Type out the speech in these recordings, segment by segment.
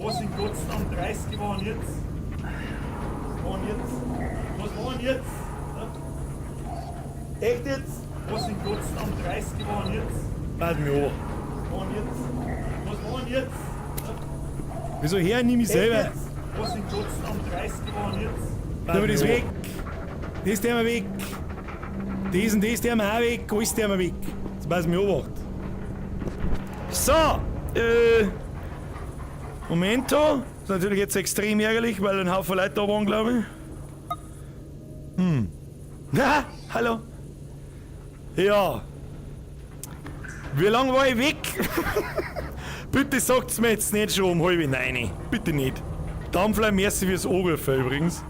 Was in Gottesnamen 30 waren jetzt? Waren jetzt? Was waren jetzt? Ja? Echt jetzt? Was in Gottesnamen 30 waren jetzt? Warte mich an. Waren jetzt? Was waren jetzt? Ja? Wieso her nehme ich Echt selber? jetzt? Was in Gottesnamen 30 waren jetzt? Tun wir das weg. Das tun wir weg. Das und das tun wir auch weg. Alles tun wir weg. Jetzt pass mich an. So, Momento. Ist natürlich jetzt extrem ärgerlich, weil ein Haufen Leute da waren, glaube ich. Na, hallo. Ja. Wie lange war ich weg? Bitte sagt's mir jetzt nicht schon um 8:30. Bitte nicht. Dampfler, merci fürs Anrufen übrigens.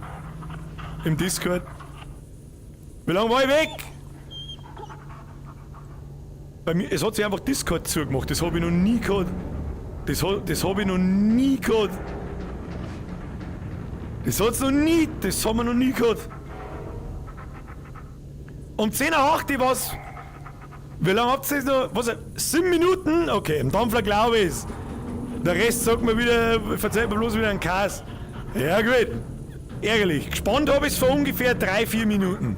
Im Discord. Wie lange war ich weg? Bei mir, es hat sich einfach Discord zugemacht. Das habe ich noch nie gehabt. Das habe ich noch nie gehabt. Das hat's noch nie, das haben wir noch nie gehabt. Um 10 nach 8 war's. Wie lange habt ihr das noch? Was? 7 Minuten? Okay, im Dampfler glaube ich. Der Rest sagt mir wieder, verzeiht mir bloß wieder einen Kass. Ja, gut. Ärgerlich. Gespannt habe ich es vor ungefähr 3, 4 Minuten.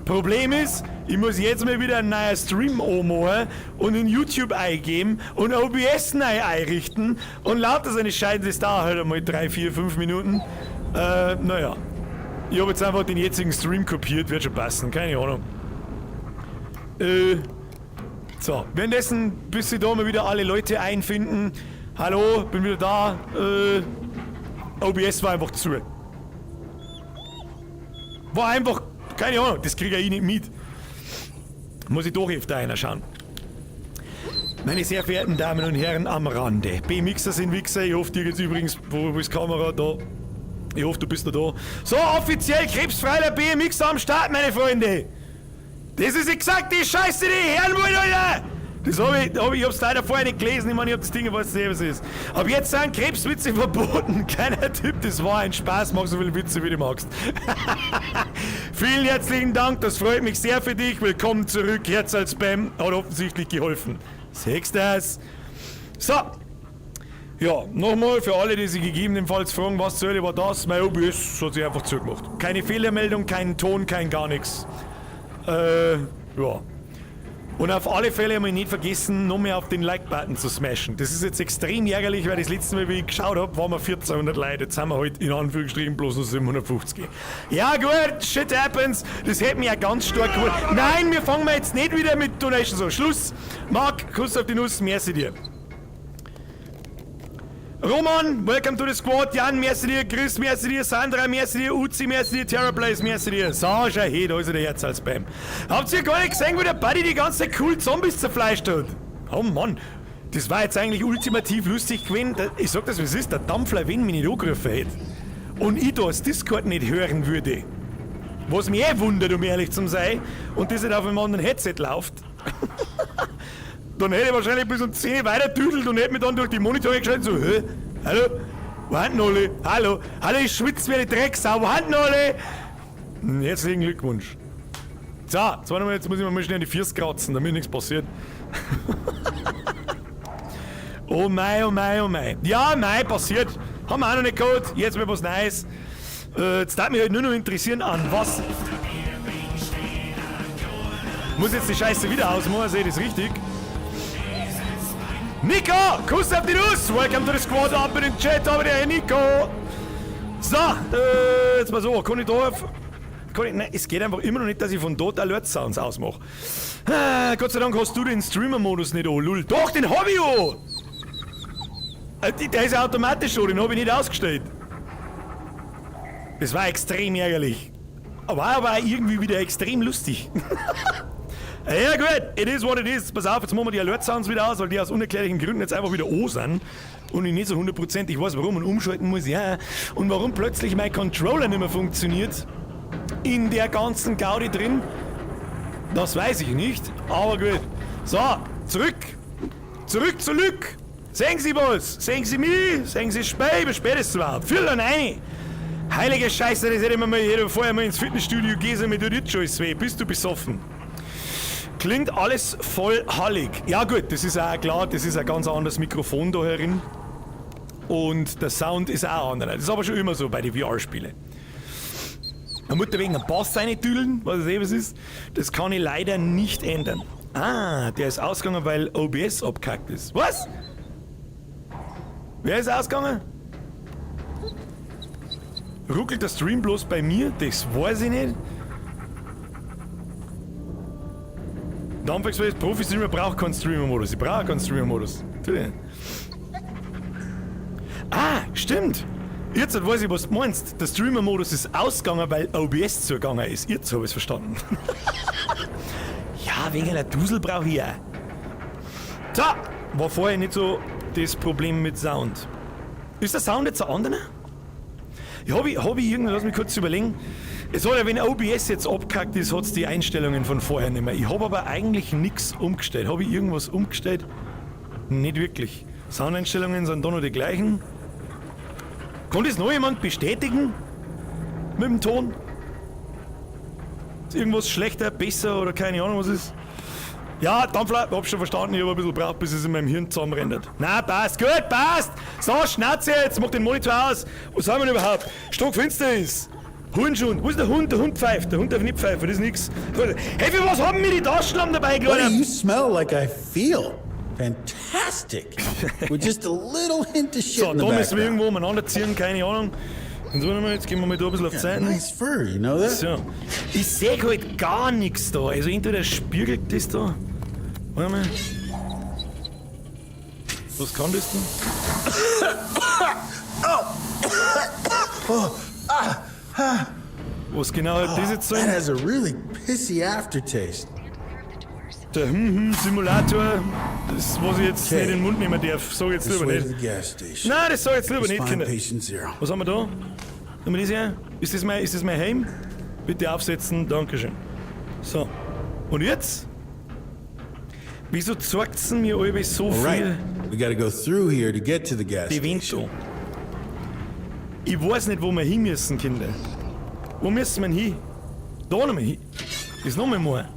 Problem ist, ich muss jetzt mal wieder einen neuen Stream anmachen und in YouTube eingeben und OBS neu einrichten und lauter so eine Scheiße, das dauert halt einmal 3, 4, 5 Minuten. Naja. Ich habe jetzt einfach den jetzigen Stream kopiert, wird schon passen, keine Ahnung. So, währenddessen, bis sich da mal wieder alle Leute einfinden. Hallo, bin wieder da. OBS war einfach zu. War einfach, keine Ahnung, das kriege ich nicht mit. Muss ich doch öfter einer schauen. Meine sehr verehrten Damen und Herren am Rande. B-Mixer sind Wichser. Ich hoffe, dir geht's übrigens, wo ist die Kamera? Da. Ich hoffe, du bist noch da. So, offiziell krebsfrei der BMX am Start, meine Freunde. Das ist exakt die Scheiße, die ich hören wollte, Alter. Das hab ich, hab ich hab's leider vorher nicht gelesen. Ich meine, ich hab das Ding, was es ist. Aber jetzt sind Krebswitze verboten. Kleiner Tipp, das war ein Spaß. Mach so viele Witze, wie du magst. Vielen herzlichen Dank, das freut mich sehr für dich. Willkommen zurück. Herz als Spam hat offensichtlich geholfen. Siehst das? So. Ja, nochmal für alle, die sich gegebenenfalls fragen, was zur Hölle war das? Mein OBS hat sich einfach zugemacht. Keine Fehlermeldung, kein Ton, kein gar nichts. Ja. Und auf alle Fälle haben wir nicht vergessen, noch mehr auf den Like-Button zu smashen. Das ist jetzt extrem ärgerlich, weil das letzte Mal, wie ich geschaut habe, waren wir 1400 Leute. Jetzt sind wir halt in Anführungsstrichen bloß noch 750. Ja gut, shit happens. Das hätte mich ja ganz stark gewundert. Nein, wir fangen jetzt nicht wieder mit Donations an. Schluss. Marc, Kuss auf die Nuss, merci dir. Roman, welcome to the squad. Jan, merci dir. Chris, merci dir. Sandra, merci dir. Uzi, merci dir. Terrorplays, merci dir. So, schau her, da ist er der Herz als Spam. Habt ihr gar nicht gesehen, wie der Buddy die ganze Zeit cool Zombies zerfleischt hat? Oh Mann, das war jetzt eigentlich ultimativ lustig gewesen. Ich sag das, wie es ist, der Dampfler, wenn mich nicht angerufen hätte und ich da das Discord nicht hören würde. Was mich eh wundert, um ehrlich zu sein, und das nicht auf einem anderen Headset läuft. Dann hätte ich wahrscheinlich bis um 10 weiter düdelt und hätte mich dann durch die Monitore geschaltet, so, hä? Hallo? Wo sind denn alle? Hallo? Hallo, ich schwitze wie eine Drecksau. Wo sind denn alle? Herzlichen Glückwunsch. So, jetzt, warte mal, jetzt muss ich mir mal schnell an die Füße kratzen, damit nichts passiert. Oh mei, oh mei, oh mei. Ja, mei, passiert. Haben wir auch noch nicht gehabt. Jetzt mal was Neues. Jetzt darf mich halt nur noch interessieren, an was. Muss jetzt die Scheiße wieder ausmachen, sehe ich das richtig? Nico! Kuss auf die Nuss! Welcome to the squad, up in den Chat, aber der Nico! So, jetzt mal so, kann ich da auf. Kann ich, nein, es geht einfach immer noch nicht, dass ich von dort Alert Sounds ausmache. Ah, Gott sei Dank hast du den Streamer-Modus nicht an, lul. Doch, den hab ich an! Der ist ja automatisch schon, den hab ich nicht ausgestellt. Das war extrem ärgerlich. Aber irgendwie wieder extrem lustig. Ja gut, it is what it is. Pass auf, jetzt machen wir die Alert Sounds wieder aus, weil die aus unerklärlichen Gründen jetzt einfach wieder an sind. Und ich nicht so hundertprozentig weiß, warum und umschalten muss, ja. Und warum plötzlich mein Controller nicht mehr funktioniert. In der ganzen Gaudi drin. Das weiß ich nicht, aber gut. So, zurück. Zurück zu Lück. Sehen Sie was? Sehen Sie mich? Sehen Sie spät? Wie spät ist es überhaupt? 8:15. Heilige Scheiße, das hätte ich mir mal jeder vorher mal ins Fitnessstudio gehen sollen, mir tut jetzt schon alles weh. Bist du besoffen? Klingt alles voll hallig. Ja gut, das ist auch klar, das ist ein ganz anderes Mikrofon da herin. Und der Sound ist auch anderer. Das ist aber schon immer so bei den VR-Spielen. Man muss da wegen einem Bass reintüdeln, was es eben ist. Das kann ich leider nicht ändern. Ah, der ist ausgegangen, weil OBS abgekackt ist. Was? Wer ist ausgegangen? Ruckelt der Stream bloß bei mir? Das weiß ich nicht. Der Anfangsweise Profi-Streamer braucht keinen Streamer-Modus. Ich brauche keinen Streamer-Modus. Natürlich. Ah, stimmt. Jetzt weiß ich, was du meinst. Der Streamer-Modus ist ausgegangen, weil OBS zugegangen ist. Jetzt habe ich es verstanden. Ja, wegen einer Dusel brauche ich auch. So, war vorher nicht so das Problem mit Sound. Ist der Sound jetzt ein anderer? Ja, hab ich irgendwas, lass mich kurz überlegen. Es soll ja, wenn OBS jetzt abgehackt ist, hat's die Einstellungen von vorher nicht mehr. Ich hab aber eigentlich nix umgestellt. Hab ich irgendwas umgestellt? Nicht wirklich. Soundeinstellungen sind da noch die gleichen. Kann das noch jemand bestätigen? Mit dem Ton? Ist irgendwas schlechter, besser oder keine Ahnung was ist? Ja, Dampfler, hab schon verstanden, ich hab ein bisschen gebraucht, bis es in meinem Hirn zusammenrendert. Na, passt, gut, passt! So, Schnauze jetzt, mach den Monitor aus! Was haben wir denn überhaupt? Stockfinster ist! Hundschund, wo ist der Hund? Der Hund pfeift, der Hund darf nicht pfeifen, das ist nix. Hey, für was haben wir die Taschenlampen dabei, Buddy, Kleiner? you smell like I feel. Fantastic. With just a little hint of shit So, in the da müssen wir background. irgendwo umeinander ziehen, keine Ahnung. Und so, jetzt gehen wir mal da ein bisschen auf die Yeah, Seiten. nice fur, you know that? So. Ich seh halt gar nichts da. Also entweder spiegelt das da. Warte mal. Was kann das denn? Was genau hat das jetzt That sein? has a really pissy aftertaste. Der Simulator, das, was ich jetzt Okay. nicht in den Mund nehmen darf, sag ich jetzt This lieber way to nicht. the gas station. Nein, das sag ich jetzt lieber Let's nicht, find Kinder. patient zero. Was haben wir da? Haben wir das hier? Ist das mein Heim? Bitte aufsetzen, Dankeschön. So. Und jetzt? Wieso zeigt's denn mir alle so All viel right, we gotta go through here to get to the gas station. Devento? Ich weiß nicht, wo wir hin müssen, Kinder. Wo müssen wir denn hin? Da nochmal hin. Ist nochmal mehr.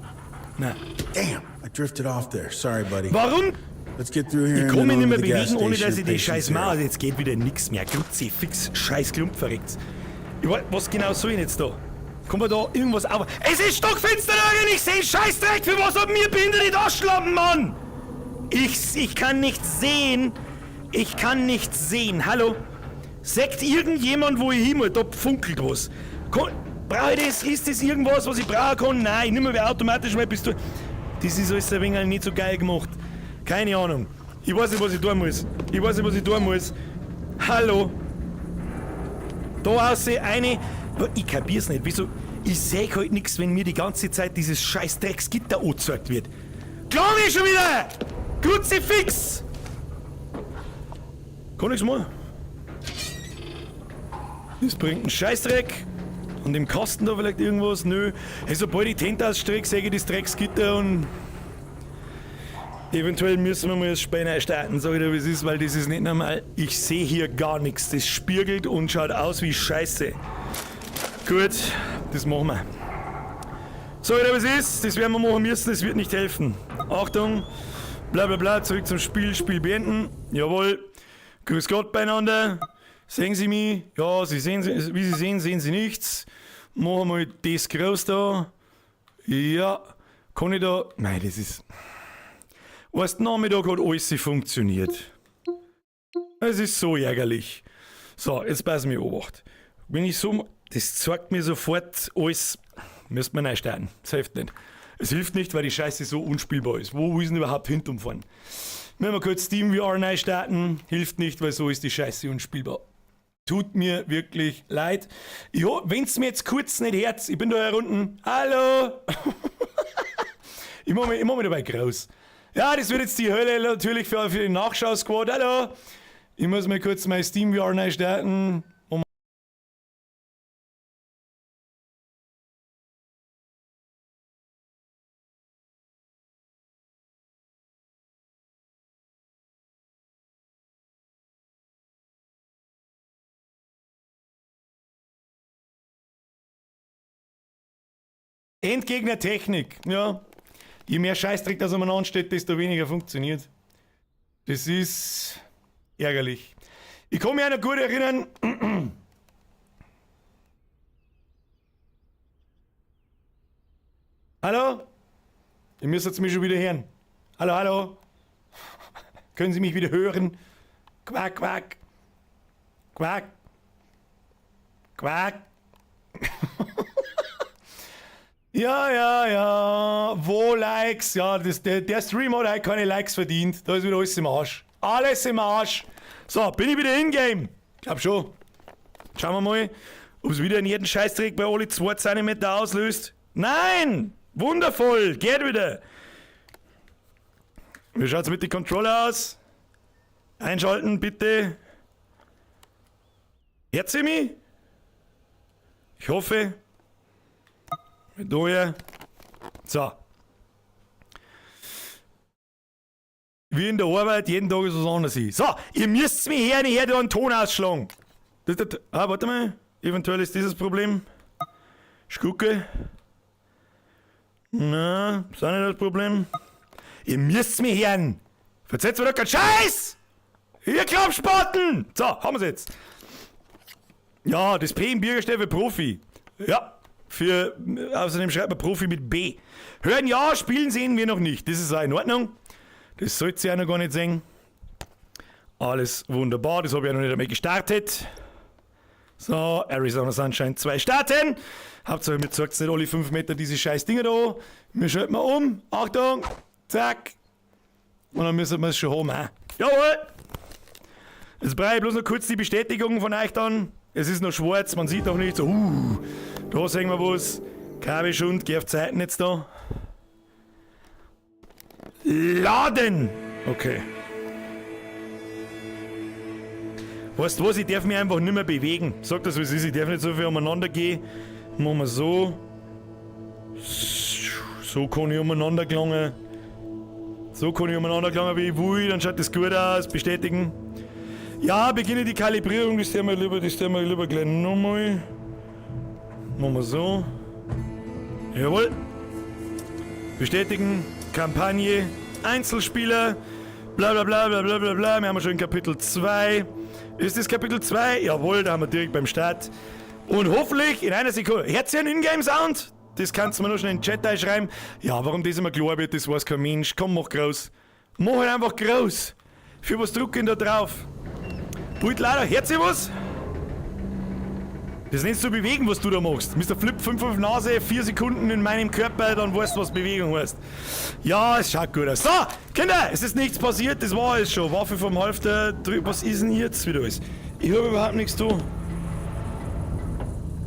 Nein. Damn, I drifted off there. Sorry, buddy. Warum? Let's get through here Ich and kann then mich nicht on mehr to the gas bewegen, ohne station dass ich at die patient scheiß zero. Maus. Jetzt geht wieder nix mehr. Kruzifix, scheiß Klump verreckt. Ich weiß, was genau soll ich denn jetzt da? Kommt mir da irgendwas auf? Es ist stockfinster, Leute, ich seh Scheißdreck! Für was haben mir behinderte Taschenlampen, Mann? Ich kann nichts sehen. Ich kann nichts sehen. Hallo? Sagt irgendjemand, wo ich hin muss? Da funkelt was. Brauche ich das? Ist das irgendwas, was ich brauchen kann? Nein, ich nehme mir automatisch mal Pistole. Das ist alles ein wenig nicht so geil gemacht. Keine Ahnung. Ich weiß nicht, was ich tun muss. Ich weiß nicht, was ich tun muss. Hallo? Da ausseh eine. Ich kapier's nicht. Wieso? Ich seh halt nix, wenn mir die ganze Zeit dieses scheiß Drecksgitter angezeigt wird. Klar ich schon wieder! Kruzifix! Kann nix mehr. Das bringt einen Scheißdreck. Und im Kasten da vielleicht irgendwas? Nö. Hey, sobald ich die Hände ausstrecke, sehe ich das Drecksgitter und eventuell müssen wir mal das Spiel neu starten, sag ich dir, wie es ist, weil das ist nicht normal. Ich sehe hier gar nichts. Das spiegelt und schaut aus wie Scheiße. Gut, das machen wir. Sag ich dir, wie es ist, das werden wir machen müssen, das wird nicht helfen. Achtung, bla bla bla, zurück zum Spiel, Spiel beenden. Jawohl, grüß Gott beieinander. Sehen Sie mich? Ja, Sie sehen, wie Sie sehen, sehen Sie nichts. Machen wir mal das groß da. Ja, kann ich da... Nein, das ist... Weißt, Nachmittag hat alles funktioniert. Es ist so ärgerlich. So, jetzt pass mir Obacht. Wenn ich so... Das zeigt mir sofort alles... Müsste man neu starten. Das hilft nicht. Es hilft nicht, weil die Scheiße so unspielbar ist. Wo ist denn überhaupt hinterm fahren? Wenn wir kurz Steam VR neu starten, hilft nicht, weil so ist die Scheiße unspielbar. Tut mir wirklich leid. Wenn's mir jetzt kurz nicht herz, ich bin da hier unten. Hallo! Ich mach mich dabei groß. Ja, das wird jetzt die Hölle natürlich für den Nachschau-Squad. Hallo! Ich muss mal kurz mein Steam VR neu starten. Endgegner Technik, ja. Je mehr Scheißdreck das umeinander steht, desto weniger funktioniert. Das ist ärgerlich. Ich kann mich auch noch gut erinnern. Hallo? Ihr müsst jetzt mich schon wieder hören. Hallo, hallo? Können Sie mich wieder hören? Quack, quack. Quack. Quack. Ja, ja, ja. Wo Likes? Ja, der Stream hat heute keine Likes verdient. Da ist wieder alles im Arsch. Alles im Arsch. So, bin ich wieder in-game? Glaub schon. Schauen wir mal, ob es wieder in jeden Scheißdreck bei alle 2 Zentimeter auslöst. Nein! Wundervoll! Geht wieder! Wie schaut's mit den Controller aus? Einschalten, bitte. Hört sie mich? Ich hoffe. Da hier. So. Wie in der Arbeit, jeden Tag ist was anderes. So, ihr müsst mich her, nicht her, da einen Ton ausschlagen. Warte mal. Eventuell ist dieses Problem. Ich gucke. Na, ist auch nicht das Problem. Ihr müsst mich hören. Verzeiht mir doch keinen Scheiß! Ihr Klappspaten! So, haben wir's jetzt. Ja, das P im Bürger steht für Profi. Ja, außerdem schreibt man Profi mit B. Hören ja, spielen sehen wir noch nicht. Das ist auch in Ordnung. Das sollt ihr ja noch gar nicht sehen. Alles wunderbar, das habe ich ja noch nicht einmal gestartet. So, Arizona Sunshine 2 starten. Hauptsache, mir zeigt's nicht alle 5 Meter diese scheiß Dinger da. Wir schalten mal um. Achtung! Zack! Und dann müssen wir es schon haben. He? Jawohl! Jetzt brauche ich bloß noch kurz die Bestätigung von euch dann. Es ist noch schwarz, man sieht auch nicht so. Da sehen wir was. Kabelschund, geh auf Zeiten jetzt da. Laden! Okay. Weißt du was, ich darf mich einfach nicht mehr bewegen. Sag das, wie es ist, ich darf nicht so viel umeinander gehen. Machen wir so. So kann ich umeinander gelangen. So kann ich umeinander gelangen, wie ich will. Dann schaut das gut aus. Bestätigen. Ja, beginne die Kalibrierung. Das tun wir lieber, das tun wir lieber gleich nochmal. Machen wir so. Jawohl. Bestätigen. Kampagne. Einzelspieler. Bla bla bla bla bla bla bla. Wir haben schon in Kapitel 2. Ist das Kapitel 2? Jawohl, da haben wir direkt beim Start. Und hoffentlich in einer Sekunde. Hört ihr einen Ingame-Sound? Das kannst du mir noch schnell in den Chat einschreiben. Ja, warum das immer klar wird, das weiß kein Mensch. Komm, mach groß. Mach halt einfach groß. Für was drücken da drauf? Pult leider, hört ihr was? Das nennst du bewegen, was du da machst. Mister Flip 5 auf Nase, 4 Sekunden in meinem Körper, dann weißt du, was Bewegung heißt. Ja, es schaut gut aus. So, Kinder, es ist nichts passiert, das war es schon. Waffe vom Halfter, was ist denn jetzt wieder alles? Ich hab überhaupt nichts da.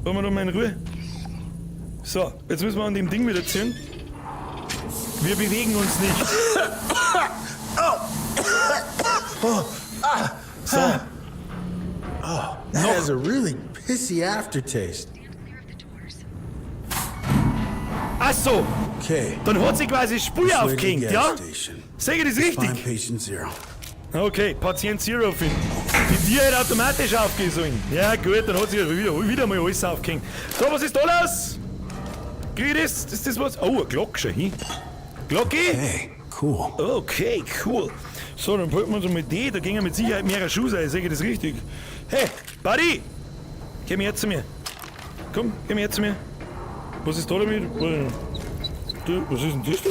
Wollen wir doch mal in Ruhe? So, jetzt müssen wir an dem Ding wieder ziehen. Wir bewegen uns nicht. So. Oh, that has a really pissy aftertaste. Ach so. Okay. Dann hat sie quasi Spur This way to the aufgehängt, gas ja? station. Sehe ich das Let's richtig? find Patient Zero. Okay, Patient Zero finden. Die Tür hätte automatisch aufgehen sollen. Ja gut, dann hat sie wieder mal alles aufgehängt. So, was ist da los? Krieg ich das? Ist das was? Oh, eine Glocke schon hin. Glocke? Hey, cool. Okay, cool. So, dann packen wir uns mal die. Da gingen mit Sicherheit mehrere Schuhe sein. Sehe ich das richtig? Hey, Buddy! Komm her zu mir. Komm, komm her zu mir. Was ist da damit? Du, was ist denn das da?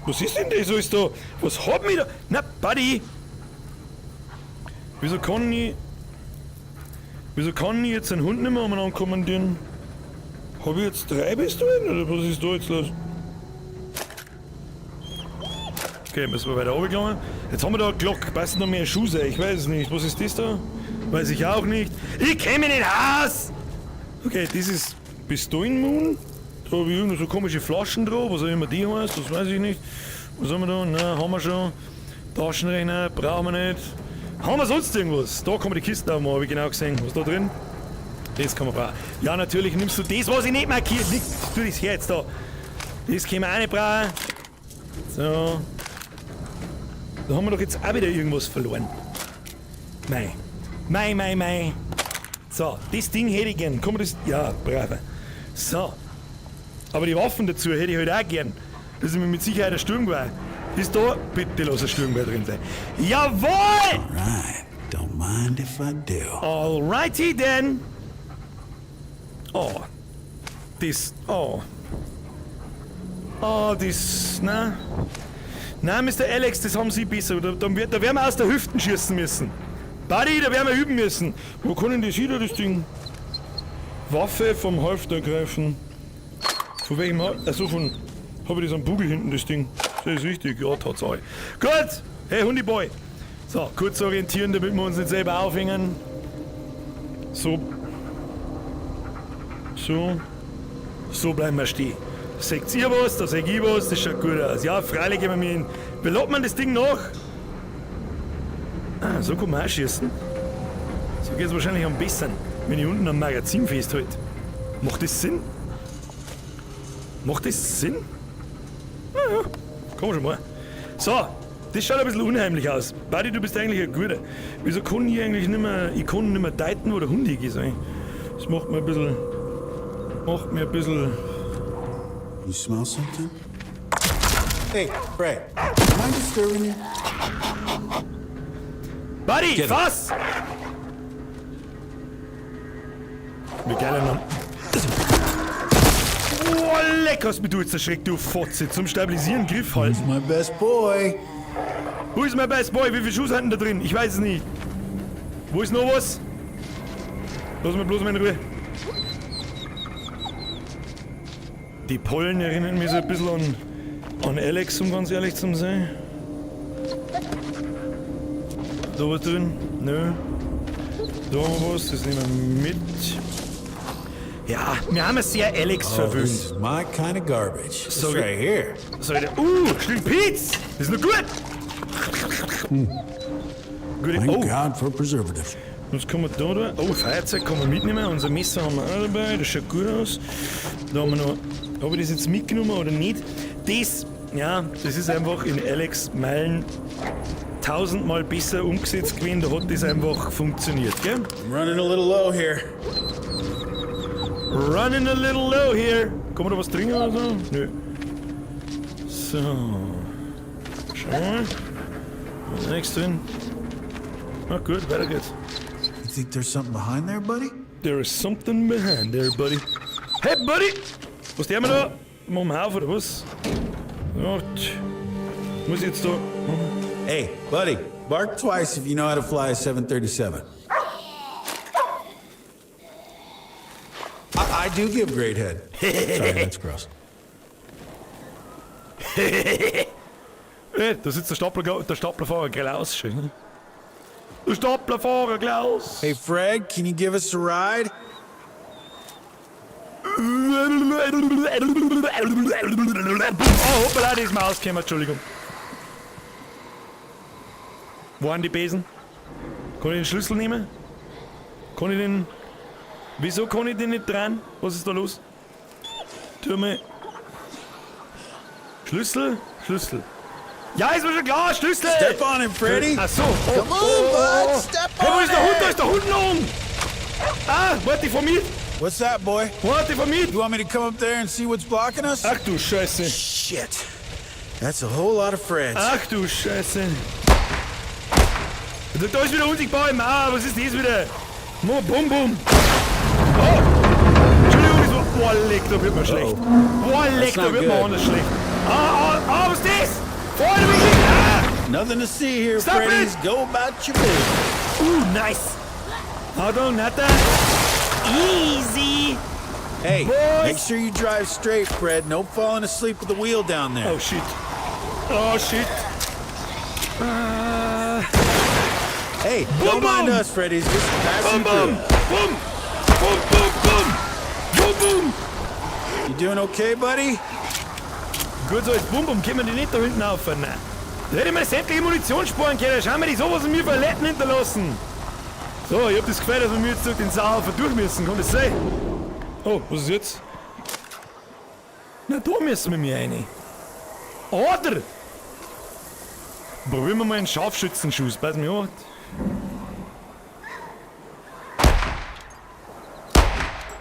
Was ist denn das alles da? Was hat mich da? Na, Buddy! Wieso kann ich... Wieso kann ich jetzt einen Hund nicht mehr umeinander kommandieren? Hab ich jetzt 3 Pistolen oder was ist da jetzt los? Okay, müssen wir weiter runtergegangen. Jetzt haben wir da eine Glocke. Passen noch mehr Schuhe sein? Ich weiß es nicht. Was ist das da? Weiß ich auch nicht. Ich kenn mich nicht aus! Okay, das ist Pistolenmoon. Da hab ich irgendwo so komische Flaschen drauf. Was auch immer die heißt, das weiß ich nicht. Was haben wir da? Na, haben wir schon. Taschenrechner, brauchen wir nicht. Haben wir sonst irgendwas? Da kann man die Kisten aufmachen, hab ich genau gesehen. Was ist da drin? Das kann man brauchen. Ja, natürlich nimmst du das, was ich nicht markiert. Nicht, tu das her jetzt da. Das können wir auch nicht brauchen. So. Da haben wir doch jetzt auch wieder irgendwas verloren. Mei. Mei, mei, mei. So, das Ding hätte ich gern. Kann man das? Ja, brauchen. So. Aber die Waffen dazu hätte ich halt auch gern. Das ist mir mit Sicherheit ein Sturmgewehr. Ist da? Bitte lass ein Sturmgewehr drin sein. Jawohl! Right. Don't mind Mind if I do. Alrighty then. Oh. Das. Oh. Oh, das. Na. Na, Mr. Alex, das haben Sie besser. Da werden wir aus der Hüften schießen müssen. Buddy, da werden wir üben müssen. Wo kann denn das wieder, das Ding? Waffe vom Halfter greifen. Von welchem Halfter? Achso, von. Hab ich das am Bugel hinten, das Ding? Das ist richtig. Ja, Tatsache. Gut! Hey, Hundiboy! So, kurz orientieren, damit wir uns nicht selber aufhängen. So. So. So bleiben wir stehen. Seht ihr was, da seh ich was, das schaut gut aus. Ja, freilich gehen wir mir hin. Belädt man das Ding noch? Ah, so kann man auch schießen. So geht's wahrscheinlich am besten, wenn ich unten am Magazin festhalte. Macht das Sinn? Macht das Sinn? Ah, ja, kann man schon mal. So, das schaut ein bisschen unheimlich aus. Buddy, du bist eigentlich ein guter. Wieso kann ich eigentlich nicht mehr, ich kann nicht mehr deuten, wo der Hund ist eigentlich. Das macht mir ein bisschen, macht mir ein bisschen... You smell something? Hey, Fred, am I disturbing you? Buddy, Get him. fass! Wie geiler Name. Oh, leck, hast mich du jetzt erschreckt, du Fotze. Zum Stabilisieren Griff halten. Who's my best boy? Who is my best boy? Wie viele Schuss hatten da drin? Ich weiß es nicht. Wo ist noch was? Lass mich bloß mal in Ruhe. Die Pollen erinnern mich so ein bisschen an Alex, um ganz ehrlich zu sein. Da was drin? Nö. Da haben wir was, das nehmen wir mit. Ja, wir haben es sehr Alex Oh, verwöhnt. this is my kind of garbage. This Sorry. right here. So, Stück Pizza! Das ist noch gut! Gute, Thank oh, God for preservatives. was kann man da da? Oh, Feuerzeug kann man mitnehmen. Unser Messer haben wir auch dabei. Das schaut gut aus. Da haben wir noch. Habe ich das jetzt mitgenommen oder nicht? Das, ja, das ist einfach in Alex Meilen 1000-mal besser umgesetzt gewesen. Da hat das einfach funktioniert, gell? I'm running a little low here. Running a little low here. Kann man da was trinken oder so? Nö. So. Schau mal. Da ist nichts drin. Na gut, weiter geht's. You think there's something behind there, buddy? There is something behind there, buddy. Hey, buddy! Was tun wir da? Machen wir auf, oder was? Ja, muss ich jetzt da... Hey, buddy, bark twice if you know how to fly a 737. I do give great head. Sorry, that's gross. Hey, da sitzt der Stapler, der Staplerfahrer Klaus. Schön. Ne? Der Staplerfahrer Klaus. Hey, Fred, can you give us a ride? Oh, hoppala, die ist mir ausgekommen, Entschuldigung. Wo waren die Besen? Kann ich den Schlüssel nehmen? Kann ich den... Wieso kann ich den nicht dran? Was ist da los? Tu mal... Schlüssel? Schlüssel. Ja, ist mir schon klar, Schlüssel! Step on him, Freddy. Ach so. Oh, Come on, oh, oh, bud, step Hey, wo on ist der Hund? Da it. ist der Hund noch oben! Ah, warte, ich fahr mit! What's that, boy? Warte, ich fahr mit! You want me to come up there and see what's blocking us? Ach du Scheiße. Shit. That's a whole lot of Freds. Ach du Scheiße. Da ist wieder unsichtbar im Ah, was ist das wieder? Mo, bum, bum. Oh! Entschuldigung, das war... Boah, leck, da wird mir schlecht. Boah, leck, That's da not wird mir good. anders schlecht. Ah, ah, ah, was ist das? Vorne mich! Ah! Nothing to see here, Stop Freddies. it. Go about your business. Nice. Achtung, Natter. Easy. Hey, Boys. make sure you drive straight, Fred. No falling asleep at the wheel down there. Oh, shit. Oh, shit. Ah. Hey, Boom, don't mind boom. us, Freddies. Just passing Bum, bum. through. Bum. Bum, bum, bum. Bum, bum. You doing okay, buddy? Gut, so als Bum Bum können wir die nicht da hinten auf. Nein. Da hätte ich mir sämtliche Munition sparen können. Schauen wir die sowas mir für Letten hinterlassen. So, ich hab das Gefühl, dass wir mir jetzt durch den Sauhaufen durch müssen. Kann das sein? Oh, was ist jetzt? Na, da müssen wir mir rein. Oder? Probieren wir mal einen Scharfschützenschuss. Pass mir auf.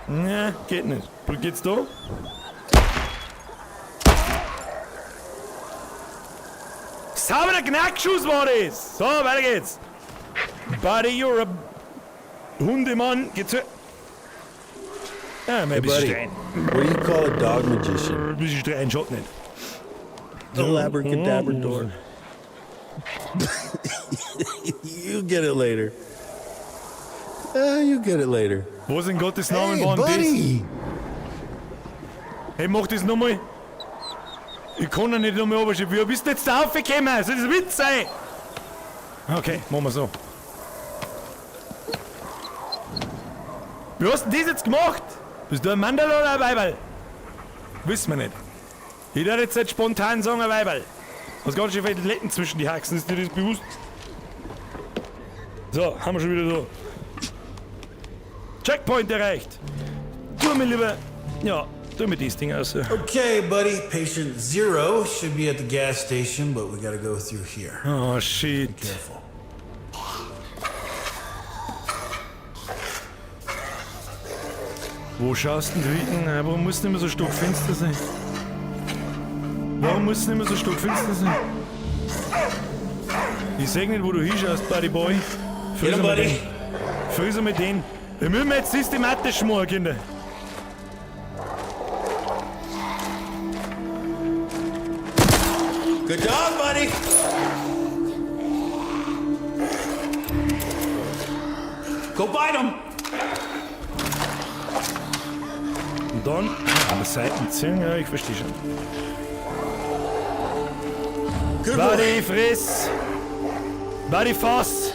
Na, geht nicht. Geht's da? Sauberer Knackschuss war das! So, weiter geht's. Buddy, you're a Hundemann. Geh zu. Ah, mal Hey, ein bisschen buddy. streien. What do you call a dog magician? Ein bisschen streien schaut nicht. The labracadabrador. You get it later. You get it later. Was in Gottes Namen Hey, war denn das? buddy! Hey, mach das nochmal. Ich kann ja nicht nochmal runterschieben. Wie bist du jetzt da raufgekommen? Soll das ein Witz sein? Okay, machen wir so. Wie hast du denn das jetzt gemacht? Bist du ein Mandal oder ein Weiberl? Wissen wir nicht. Ich würde jetzt nicht spontan sagen, ein Weiberl. Was ganz schön viele Letten zwischen die Haxen, ist dir das bewusst? So, haben wir schon wieder so. Checkpoint erreicht. Tu mir lieber. Ja, tu mir das Ding aus. Okay, buddy. Patient zero should be at the gas station, but we gotta go through here. Oh, shit. Careful. Wo schaust denn du hin? Na, warum muss denn immer so stockfinster sein? Warum muss denn immer so stockfinster sein? Ich seh nicht, wo du hinschaust, Buddy Boy. Get him, Friss einmal buddy. den. Friss einmal den. Wir müssen jetzt systematisch machen, Kinder. Good dog, buddy. Go bite him. Und dann an der Seite ziehen, ja, ich verstehe schon. Good Buddy, boy. friss! Buddy, fass!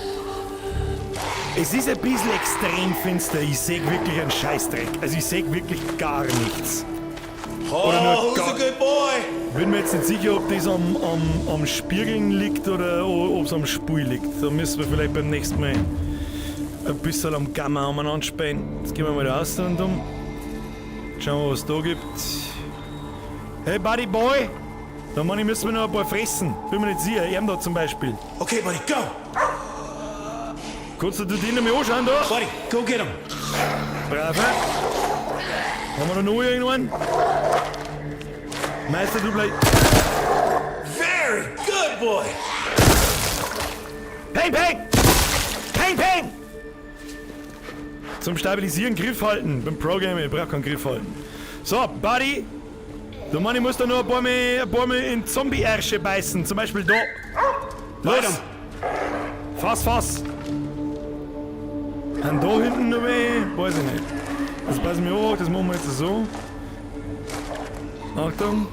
Es ist ein bisschen extrem finster. Ich seh wirklich einen Scheißdreck. Also ich seh wirklich gar nichts. Oh, Oder nur who's a good boy? Bin mir jetzt nicht sicher, ob das am Spiegeln liegt oder ob es am Spul liegt. Da müssen wir vielleicht beim nächsten Mal ein bisschen am Gamma umeinander spielen. Jetzt gehen wir mal raus und um. Schauen wir, was es da gibt. Hey, Buddy Boy! Da meine ich, müssen wir noch ein paar fressen. Bin mir nicht sicher. Er da zum Beispiel. Okay, buddy, go. Kannst du den noch mal anschauen da? Buddy, go get him. Brav, hä? Haben wir da noch irgendeinen? Meister, du bleib. Very good boy. Peng, peng! Peng, peng! Zum Stabilisieren Griff halten. Beim Pro-Gamer, ich brauch keinen Griff halten. So, Buddy. Der Mann, ich muss da noch ein paar Mal in Zombie-Ärsche beißen. Zum Beispiel da. Los! Fass, fass! Und da hinten noch weh? Weiß ich nicht. Das passen wir auch, das machen wir jetzt so. Achtung.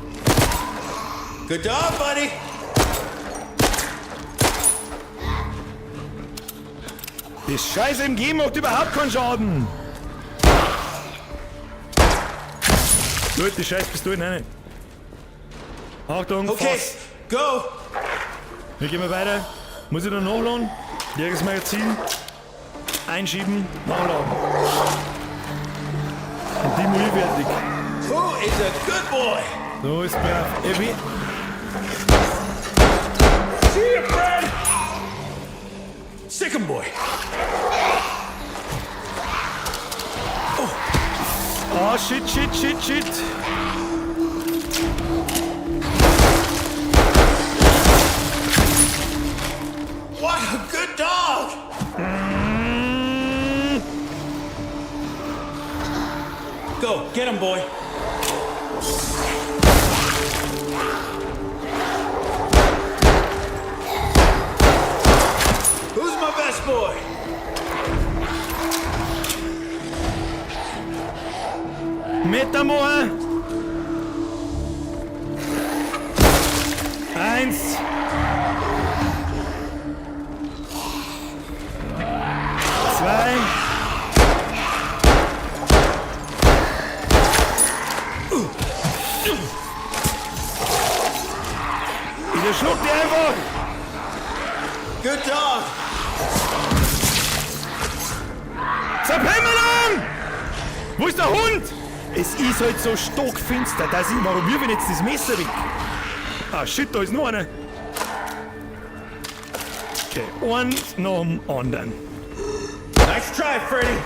Good dog, buddy. Das scheiß MG macht überhaupt keinen Schaden. Gut, die scheiß Pistole, nein, nein. Achtung, Okay, fass. go. Wir gehen mal weiter. Muss ich da nachladen? Leeres Magazin. Einschieben, nachladen. Und die muss ich fertig. Who is a good boy? So ist brav. Ey, wie? See you, friend. Sick 'em, boy. Oh, shit, shit, shit, shit. What a good dog. Go, get him, boy. Who's my best boy? Metamoa. 1. 2. Ich erschluck die einfach. Good dog. Zerpimmelung! Wo ist der Hund? Es ist halt so stockfinster, dass ich. Warum wirf ich jetzt das Messer weg? Ah, shit, da ist noch einer. Okay, eins nach dem anderen. Nice try, Freddy.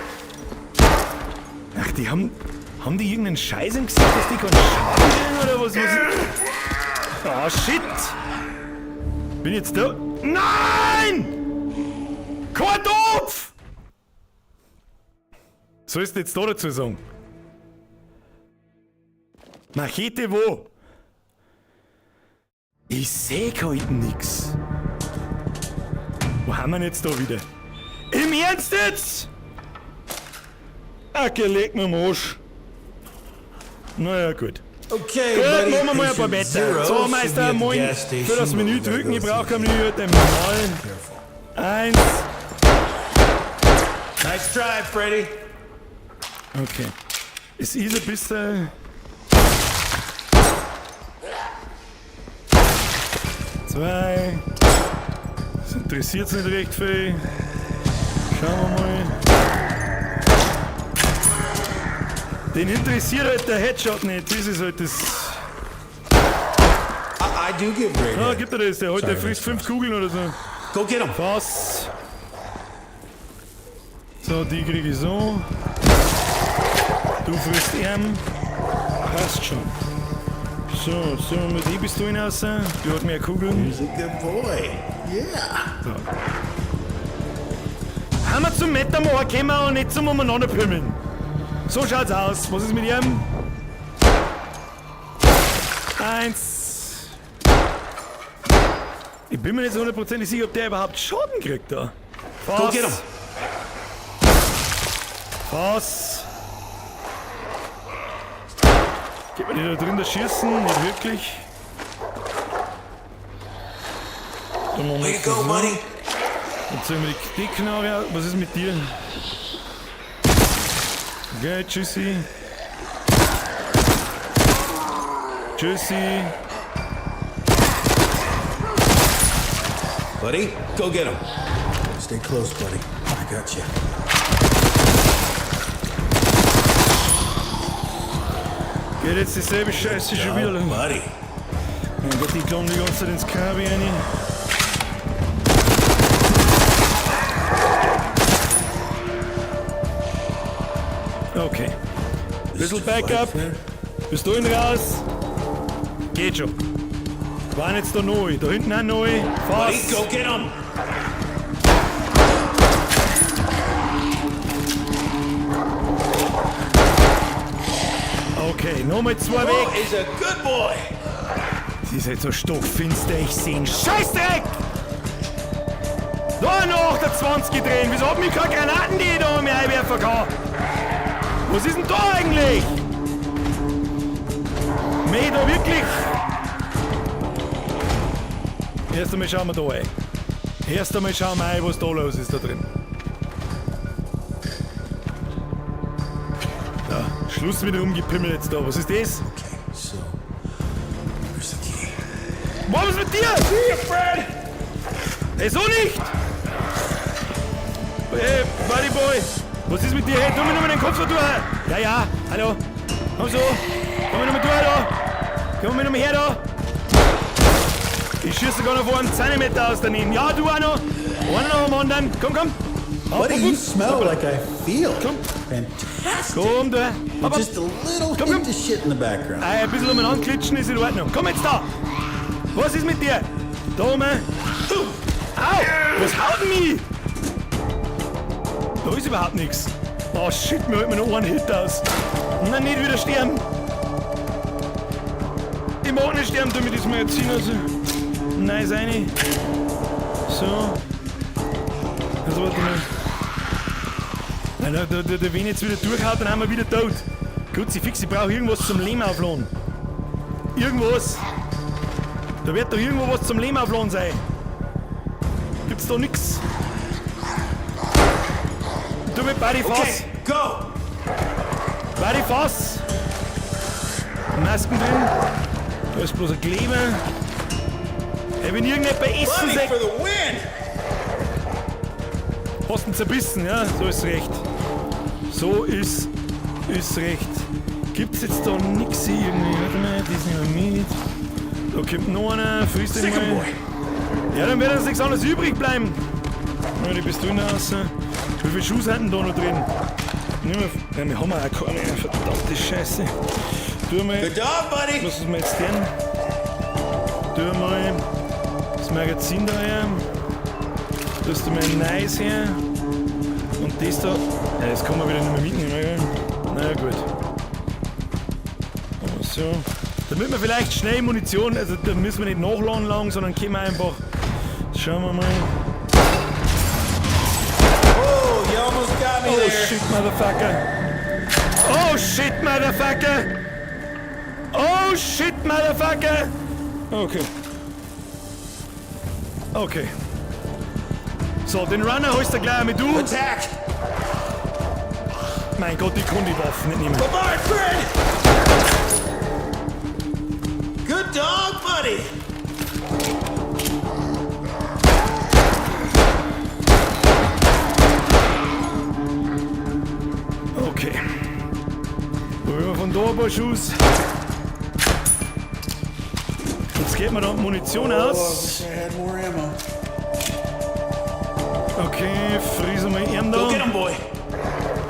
Ach, die haben. Haben die irgendeinen Scheiß im Gesicht, dass die keinen Schaden kriegen oder was? Was? Ah, shit! Bin jetzt da. Nein! Kein Tod! Sollst du jetzt da dazu sagen? Machete wo? Ich seh halt nix. Wo haben wir denn jetzt da wieder? Im Ernst jetzt? Ach, leck mir am Arsch. Naja, gut. Okay, Gut, buddy. machen wir mal ein paar Patient Better. zero So, should be Meister, at the moin. gas station, Für das but we Menü gotta drücken, go ich brauche through keine Minute. Mal. Careful. Eins. Nice try, Freddy. Okay. Es ist ein bisschen. Zwei. Das interessiert nicht recht viel. Schauen wir mal. Den interessiert halt der Headshot nicht. Das ist halt das. I do give great Ah, head. gibt er das? Der heute Sorry, frisst that's fünf Kugeln oder so. Go get him. Was? So, die kriege ich so. Du frisst ihn. Passt schon. So, so, mit die Pistolen raus. Die hat mehr Kugeln. He's a good boy. Yeah. So. Haben wir zum Metamachen gekommen und nicht zum Umeinanderpümmeln. So schaut's aus. Was ist mit ihm? Eins. Ich bin mir nicht so hundertprozentig sicher, ob der überhaupt Schaden kriegt da. Was? Go get him. Was? Geht man die da drin da schießen? Nicht wirklich. Dann machen wir Way jetzt to go, das so. buddy. Dann ziehen wir die Knarre aus. Was ist mit dir? Okay, tschüssi. Tschüssi. Buddy, go get him. Stay close, buddy. I got you. Geht jetzt dieselbe Scheiße schon wieder los. Buddy. Mein Gott, die kommen die ganze Zeit ins Kabel rein. Okay. Bisschen Backup. Pistolen raus. Geht schon. Waren jetzt da neu. Da hinten auch neu. Buddy, Fass. go get him. Okay, nochmal zwei Oh, weg. is a good boy. Es ist halt so stockfinster, ich seh einen Scheißdreck! Da noch 28 drehen. Wieso hab ich keine Granaten, die ich da mir einwerfen kann? Was ist denn da eigentlich? Meh da wirklich? Erst einmal schauen wir da rein. Erst einmal schauen wir ein, was da los ist da drin. Da, Schluss mit dem Rumgepimmel jetzt da. Was ist das? Okay, so where's the key? Was ist mit dir? Hier, Fred! Ey, so nicht! Hey, Buddy Boy! Was ist mit dir? Hey, tu mir nur den Kopf so durch! Ja, ja, hallo! Komm so! Komm mir noch mal durch da! Komm mir noch mal her da! Ich schieße sogar noch vor einem Zentimeter aus daneben. Ja, du auch noch! Einer noch am anderen! Komm, komm! Buddy, you smell like I feel. Komm. Fantastic. Komm, du! With just a little Komm, hint komm. of shit in the background. Ah, ein bisschen umeinander klitschen ist in Ordnung. Komm jetzt da! Was ist mit dir? Da oben! Au! Was haut denn mich? Da ist überhaupt nichts. Oh shit, mir holt mir noch einen Hit aus. Nein, nicht wieder sterben. Ich mag nicht sterben, tu mir das Magazin also. Nein, ist eine. So. Also warte mal. Nein, da, wenn ich jetzt wieder durchhaut, dann haben wir wieder tot. Kruzifix, ich brauche irgendwas zum Leben aufladen. Irgendwas. Da wird doch irgendwo was zum Leben aufladen sein. Gibt's da nix? Du mit Buddy fass. Okay, go. Buddy fass. Masken drin. Da ist bloß ein Kleber. Hey, wenn irgendjemand essen Buddy sagt, for the win. hast du ihn zerbissen, ja? So ist recht. So ist recht. Gibt's jetzt da nix hier irgendwie? Warte mal, das nehmen wir mit. Da kommt noch einer, frisst den Sick 'em, mal. boy. Ja, dann wird uns nichts anderes übrig bleiben. Ja, die Pistolen raus. Wie viele Schuhe sind denn da noch drin? Nicht mehr, ja, wir haben auch keine mehr. Verdammte Scheiße. Tu mal. Good dog, buddy. Was ist mir jetzt denn? Tu mal das Magazin da her. Tust du mal ein neues her. Und das da. Ja, das kann man wieder nicht mehr mitnehmen, gell? Na ja, gut. Aber so. Damit wir vielleicht schnell Munition, also da müssen wir nicht nachladen lang, sondern können wir einfach. Schauen wir mal. Oh, you almost got me Oh there. shit, motherfucker. Oh shit, motherfucker. Oh shit, motherfucker. Okay. Okay. So, den Runner holst du gleich mit du. Attack! Mein Gott, ich kann die Waffen nicht nehmen. Bye bye, friend! Good dog, buddy! Okay. Probieren wir von da ein paar Schuss. Jetzt geht mir da Munition Oh, I aus. wish I had more ammo. Okay, friesen wir ihn da. Go get him, boy.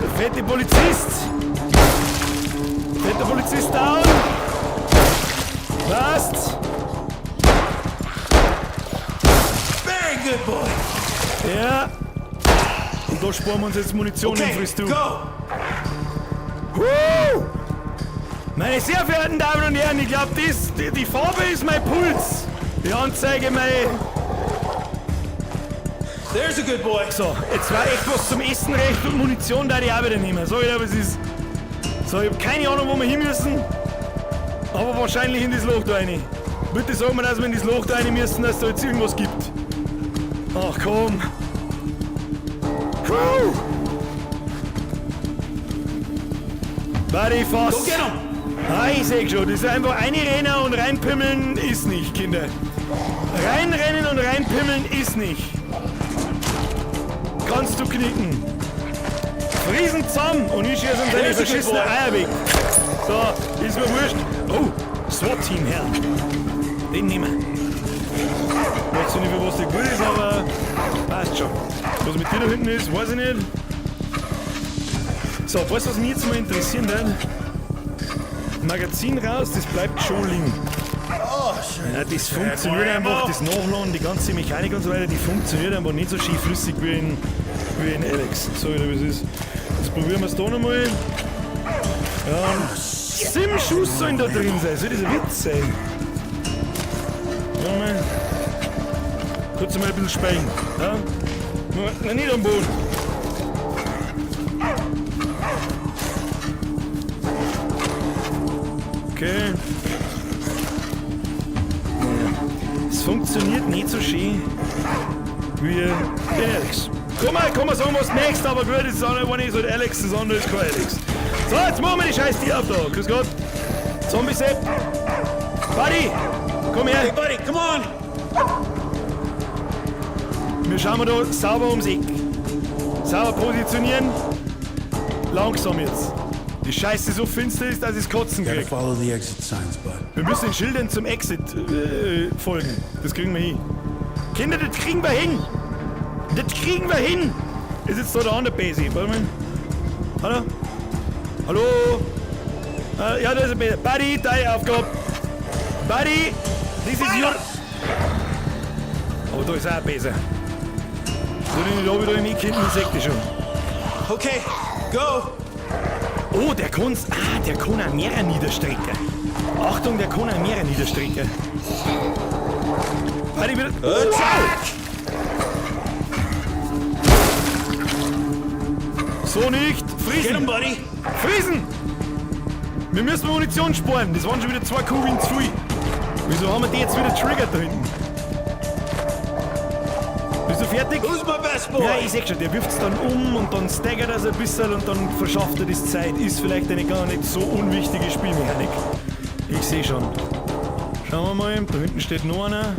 Der fette Polizist! Fetter Polizist down! Passt! Very good boy. Ja! Und da sparen wir uns jetzt Munition, den Okay, frisst du. go. Huh! Meine sehr verehrten Damen und Herren, ich glaube, die Farbe ist mein Puls. Die Anzeige mein. There's a good boy. So, jetzt war echt was zum Essen recht und Munition da die auch wieder nehmen. So, ich glaube, es ist. So, ich habe keine Ahnung, wo wir hin müssen. Aber wahrscheinlich in das Loch da rein. Bitte sag mir, dass wir in das Loch da rein müssen, dass da jetzt irgendwas gibt. Ach komm. Puh. Buddy, fass. Go get him. Ah, ich seh schon, das ist einfach einrennen und reinpimmeln ist nicht, Kinder. Reinrennen und reinpimmeln ist nicht. Kannst du knicken. Friesen zusammen und ich schieße ihm seine There's a good verschissene boy. Eier weg. So, ist mir wurscht. Oh, SWAT-Team, Herr. Den nehmen wir. Weiß zwar nicht, für was der gut ist, aber passt schon. Was mit dir da hinten ist, weiß ich nicht. So, weißt du, was mich jetzt mal interessieren wird? Magazin raus, das bleibt schon liegen. Oh, sure. Ja, das funktioniert einfach, das Nachladen, die ganze Mechanik und so weiter, die funktioniert einfach nicht so schön flüssig wie in Alyx. So wie das ist. Jetzt probieren wir es da nochmal. Ja, 7 Schuss sollen da drin sein. Soll das ein Witz sein? Warte mal. Kurz mal ein bisschen speien. Ja? Na, nicht am Boden. Okay. Es funktioniert nicht so schön wie in Alyx. Komm mal, kann man sagen, was du möchtest, aber gut, das ist auch nicht, ist halt Alyx, das andere ist kein Alyx. So, jetzt machen wir die scheiß Tür auf da. Grüß Gott. Zombie Sepp. Buddy, komm her. Hey, buddy, come on. Wir schauen mal da sauber ums Eck. Sauber positionieren. Langsam jetzt. Die Scheiße so finster ist, dass ich Kotzen Gotta krieg. follow the exit signs, bud. Wir müssen den Schildern zum Exit folgen. Das kriegen wir hin. Kinder, das kriegen wir hin! Das kriegen wir hin! Ist jetzt da der andere Basi. Warte mal. Hallo? Hallo? Ja, da ist ein Basi. Buddy, deine Aufgabe. Buddy, this is your... Aber da ist auch ein Besen. Soll ich nicht da wieder im Eck hinten, ich seh dich schon. Okay, go. Oh, der kann's. Ah, der kann auch mehrere niederstrecken. Achtung, der kann auch mehrere niederstrecken. Buddy, wieder. Attack! So nicht! Get him, Friesen! buddy. Friesen! Wir müssen Munition sparen. Das waren schon wieder zwei Kugeln zu viel. Wieso haben wir die jetzt wieder triggert da hinten? Bist du fertig? Who's my best boy? Ja, ich seh schon, der wirft's dann um und dann staggert er ein bisschen und dann verschafft er das Zeit. Ist vielleicht eine gar nicht so unwichtige Spielmechanik. Ich seh schon. Schauen wir mal, da hinten steht noch einer.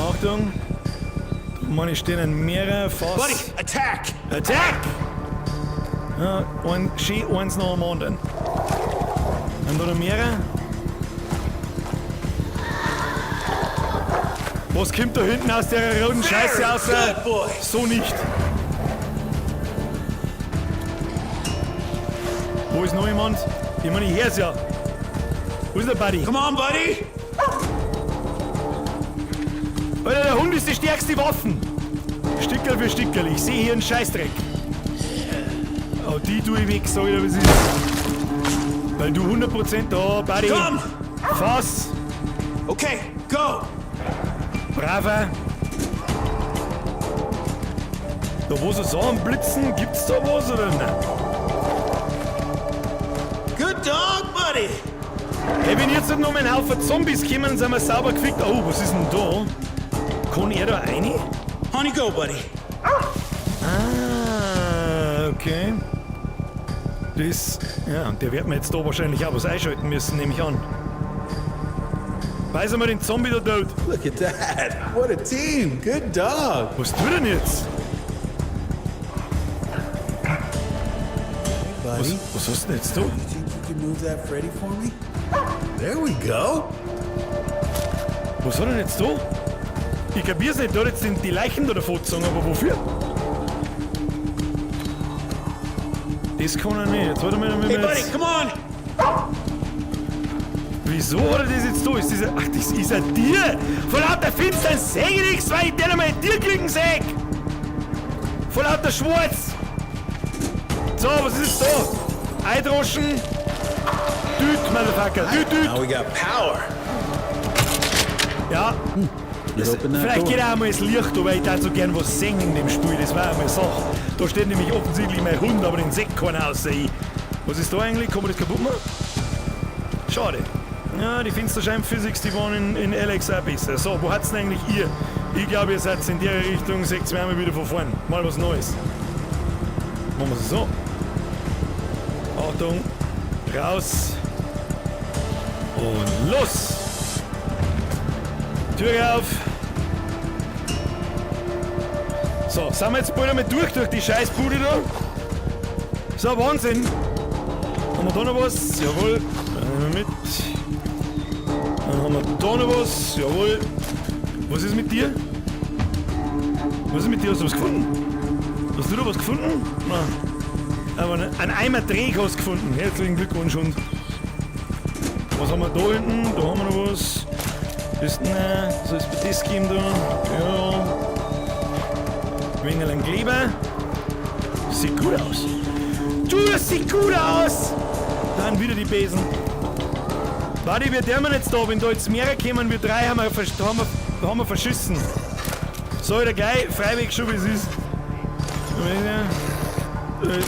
Achtung. Da meine stehen ein mehrere fast. Buddy, attack. Attack! Ja, ein, schön eins nach dem anderen. Und da noch mehrere. Was kommt da hinten aus der roten Scheiße raus? Good boy. So nicht. Wo ist noch jemand? Ich meine, ich hör's ja. Wo ist der Buddy? Come on, buddy. Alter, der Hund ist die stärkste Waffe. Stick Stickerl für Stickerl. Ich sehe hier einen Scheißdreck. Oh, die tue ich weg, sag ich dir, was ist. Weil du 100% da, Buddy. Komm! Fass! Okay, go! Braver! Da wo so Sachen blitzen, gibt's da was oder nicht? Good dog, buddy! Hey, wenn jetzt noch mal ein Haufen Zombies kommen, sind wir sauber gefickt. Oh, was ist denn da? Kann er da rein? On you go, buddy. Ah, okay. Das, ja, und der wird mir jetzt da wahrscheinlich auch was einschalten müssen, nehme ich an. Weisen wir den Zombie da tot. Look at that. What a team. Good dog. Was tut er denn jetzt? Buddy, Was hast du denn jetzt da? you think you can move that Freddy for me? There we go. Was hat er denn jetzt da? Ich kapier's nicht, da hat jetzt die Leichen da davon gezogen, aber wofür? Das kann er nicht. Jetzt warte mal, Hey, wir buddy, jetzt. come on. Wieso hat er das jetzt da? Ist das ein, ach, das ist ein Tier! Vor lauter Finstern seh ich nichts, weil ich dir einmal ein Tier kriegen seh! Vor lauter Schwarz! So, was ist jetzt da? Eidroschen! Düt, Motherfucker! Düt, düt! Now we got power. Ja, Open that vielleicht door. geht auch einmal das Licht, aber ich darf so gern was sehen in dem Spiel, das war einmal Sache. Da steht nämlich offensichtlich mein Hund, aber den sieht keiner außer ich. Was ist da eigentlich? Kann man das kaputt machen? Schade. Ja, die Fensterscheibenphysics, die waren in Alex auch besser. So, wo hat's denn eigentlich ihr? Ich glaube, ihr seid in der Richtung, seht wir einmal wieder von vorn. Mal was Neues. Machen wir es so. Achtung, raus. Und los! Tür auf! So, sind wir jetzt bald einmal durch die Scheißbude da? So, Wahnsinn! Haben wir da noch was? Jawohl. Dann nehmen wir mit. Dann haben wir da noch was. Jawohl. Was ist mit dir? Was ist mit dir? Hast du was gefunden? Hast du da was gefunden? Nein. Aber einen Eimer Dreck hast du gefunden. Herzlichen Glückwunsch, Hund. Was haben wir da hinten? Da haben wir noch was. Das, nein, so ist bei das geben da. Ja. Wenig ein Kleber. Sieht gut aus. Du, das sieht gut aus! Dann wieder die Besen. Warte, wir dürfen jetzt da, wenn da jetzt mehrere kommen, wir drei haben wir verschissen. So, ich gleich, freiweg schon, wie es ist.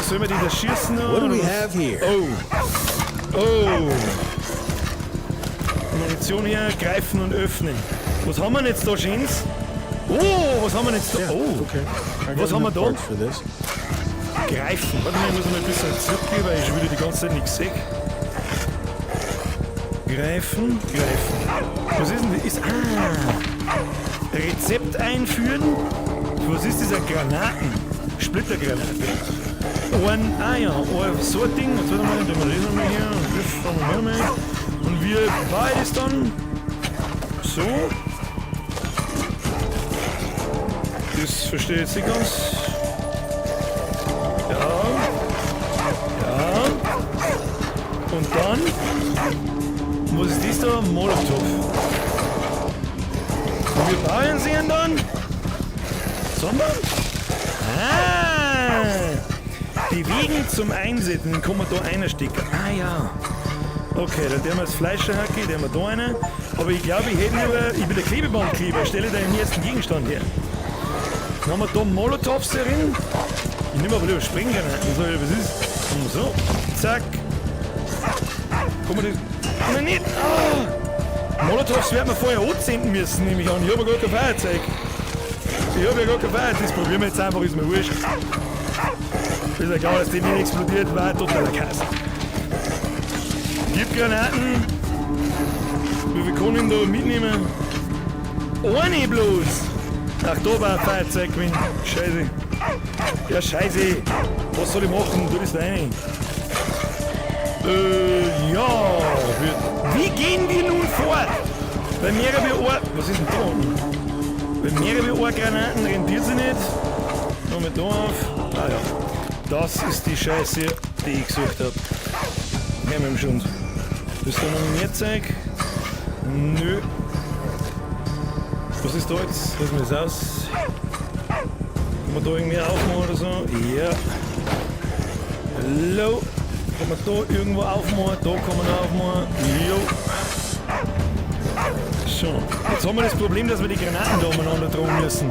Sollen wir die da schießen? What do oder we was? have here? Oh. Oh. Munition hier, greifen und öffnen. Was haben wir denn jetzt da, Schöns? Oh, was haben wir denn jetzt da? Oh, Okay. I got Was haben wir enough da? parts for this. Greifen. Warte mal, ich muss mal ein bisschen zurückgehen, weil ich schon wieder die ganze Zeit nichts sehe. Greifen, greifen. Was ist denn das? Ist, ah, Rezept einführen. Was ist dieser Granaten? Splittergranate. Ein, ah ja, ein, so ein Ding. Jetzt warte mal, dann wir das nochmal hier und das haben wir mal. Und wir beides dann so. Das verstehe ich jetzt nicht ganz. Ja. Ja. Und dann. Was ist das da? Molotow. Und wir bauen sie ihn dann. Sondern. Ah! Bewegen zum Einsetzen, den kann man da einstecken. Ah ja. Okay, dann tun wir das Fleischerhacke, den haben wir da einen. Aber ich glaube, ich hätte lieber, ich bin der Klebebandkleber, stelle da den ersten Gegenstand her. Dann haben wir da Molotovs drin. Ich nehme aber lieber Sprenggranaten, so, was ist? Und so, zack. Kann man das. Nein, nicht! Ah! Molotovs werden wir vorher anzünden müssen, nehme ich an. Ich habe ja gar kein Feuerzeug. Ich habe ja gar kein Feuerzeug. Das probieren wir jetzt einfach, ist mir wurscht. Ist ja klar, dass die nicht explodiert, war totaler Kass. Gib Granaten. Wie viel kann ich denn da mitnehmen? Eine bloß! Ach, da war ein Feuerzeug gewesen. Scheiße. Ja, scheiße. Was soll ich machen? Du bist rein. Ja. Wie gehen wir nun vor? Bei mehrere wie ein. Was ist denn da unten? Bei mehrere wie ein Granaten rentiert sich nicht. Nochmal da auf. Ah ja. Das ist die Scheiße, die ich gesucht habe. Her mit dem Schund. Bist du noch mehr Zeug? Nö. Was ist da jetzt? Lass mir das aus. Kann man da irgendwie aufmachen oder so? Ja. Hallo. Kann man da irgendwo aufmachen? Da kann man aufmachen. Jo. So. Jetzt haben wir das Problem, dass wir die Granaten da umeinander tragen müssen.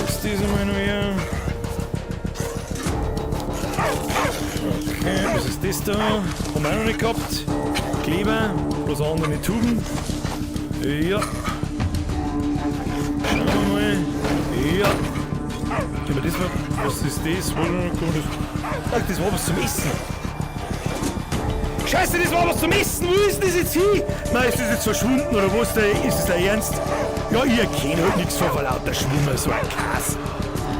Ist das einmal noch hier? Okay, was ist das da? Haben wir auch noch nicht gehabt. Kleber, bloß andere Tuben. Ja. Schauen wir mal. Ja. Können wir das mal. Was ist das? Ach, das war was zum Essen. Scheiße, das war was zum Essen. Wo ist denn das jetzt hin? Nein, ist das jetzt verschwunden oder was? Ist das der Ernst? Ja, ich erkenne halt nichts vor lauter Schwimmer. So ein Kass.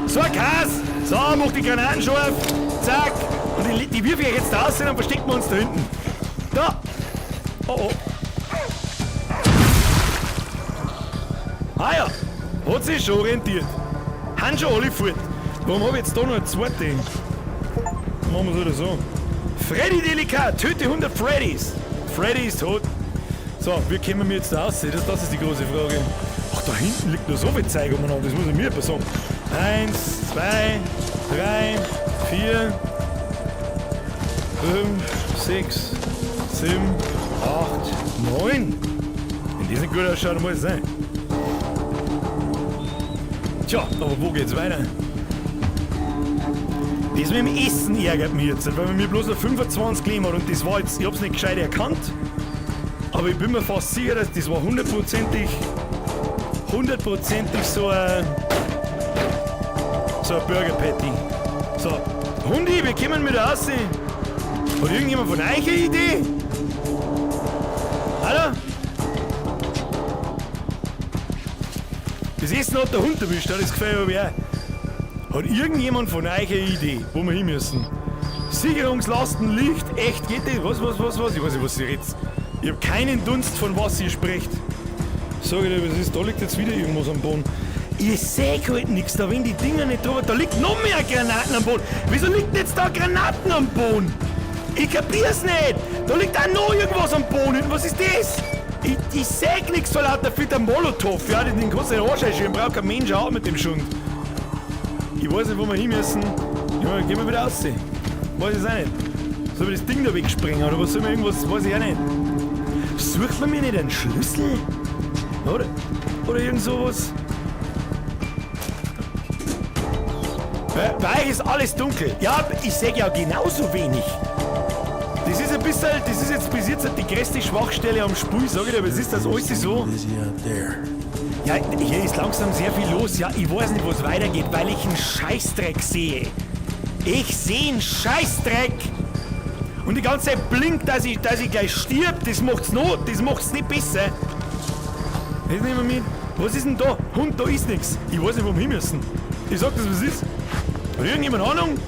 So ein Kass. So, mach die Granaten scharf. Zack. Und die wirf ich jetzt da raus, dann verstecken wir uns da hinten. Da. Oh oh. Ah ja, hat sich schon orientiert. Haben schon alle fort. Warum hab ich jetzt da noch eine zweite? Machen wir es oder so. Freddy Delikat, töte 100 Freddys. Freddy ist tot. So, wie kommen wir jetzt da raus? Das ist die große Frage. Ach, da hinten liegt noch so viel Zeug umeinander, das muss ich mir jemand sagen. 1, 2, 3, 4, 5, 6, 7, 8, 9. Wenn das nicht gut ausschaut, dann muss es sein. Tja, aber wo geht's weiter? Das mit dem Essen ärgert mich jetzt, weil man mir bloß noch 25 Leben hat und das war jetzt, ich hab's nicht gescheit erkannt, aber ich bin mir fast sicher, dass das war hundertprozentig so ein Burger Patty. So, Hundi, wir kommen mit raus. Hat irgendjemand von euch eine Idee? Hallo? Das Essen hat der Hund erwischt, das gefällt mir auch. Hat irgendjemand von euch eine Idee, wo wir hin müssen? Sicherungslasten, Licht, echt, geht das? Was? Ich weiß nicht, was ihr redet. Ich hab keinen Dunst, von was ihr sprecht. Sag ich dir, was ist? Da liegt jetzt wieder irgendwas am Boden. Ich seh halt nix, da wenn die Dinger nicht drüber. Da liegt noch mehr Granaten am Boden. Wieso liegt denn jetzt da Granaten am Boden? Ich kapier's nicht. Da liegt auch noch irgendwas am Boden. Was ist das? Ich seh nix vor lauter fetter Molotow. Ja, den kannst du nicht anschauen. Ich brauch kein Mensch auch mit dem Schund. Ich weiß nicht, wo wir hin müssen. Ja, gehen wir wieder raus. Weiß ich auch nicht. Soll ich das Ding da wegsprengen oder was soll man irgendwas? Weiß ich auch nicht. Sucht man mir nicht einen Schlüssel? Oder irgend sowas? Bei euch ist alles dunkel. Ja, ich seh ja genauso wenig. Das ist ein bisschen, das ist jetzt bis jetzt die größte Schwachstelle am Spiel, sag ich dir, aber es ist das alles so. Ja, hier ist langsam sehr viel los. Ja, ich weiß nicht, wo es weitergeht, weil ich einen Scheißdreck sehe. Ich sehe einen Scheißdreck. Und die ganze Zeit blinkt, dass ich gleich stirb. Das macht's noch, das macht's nicht besser. Das nehmen wir mit. Was ist denn da? Hund, da ist nix. Ich weiß nicht, wo wir hin müssen. Ich sag das, was ist. Hat irgendjemand Ahnung?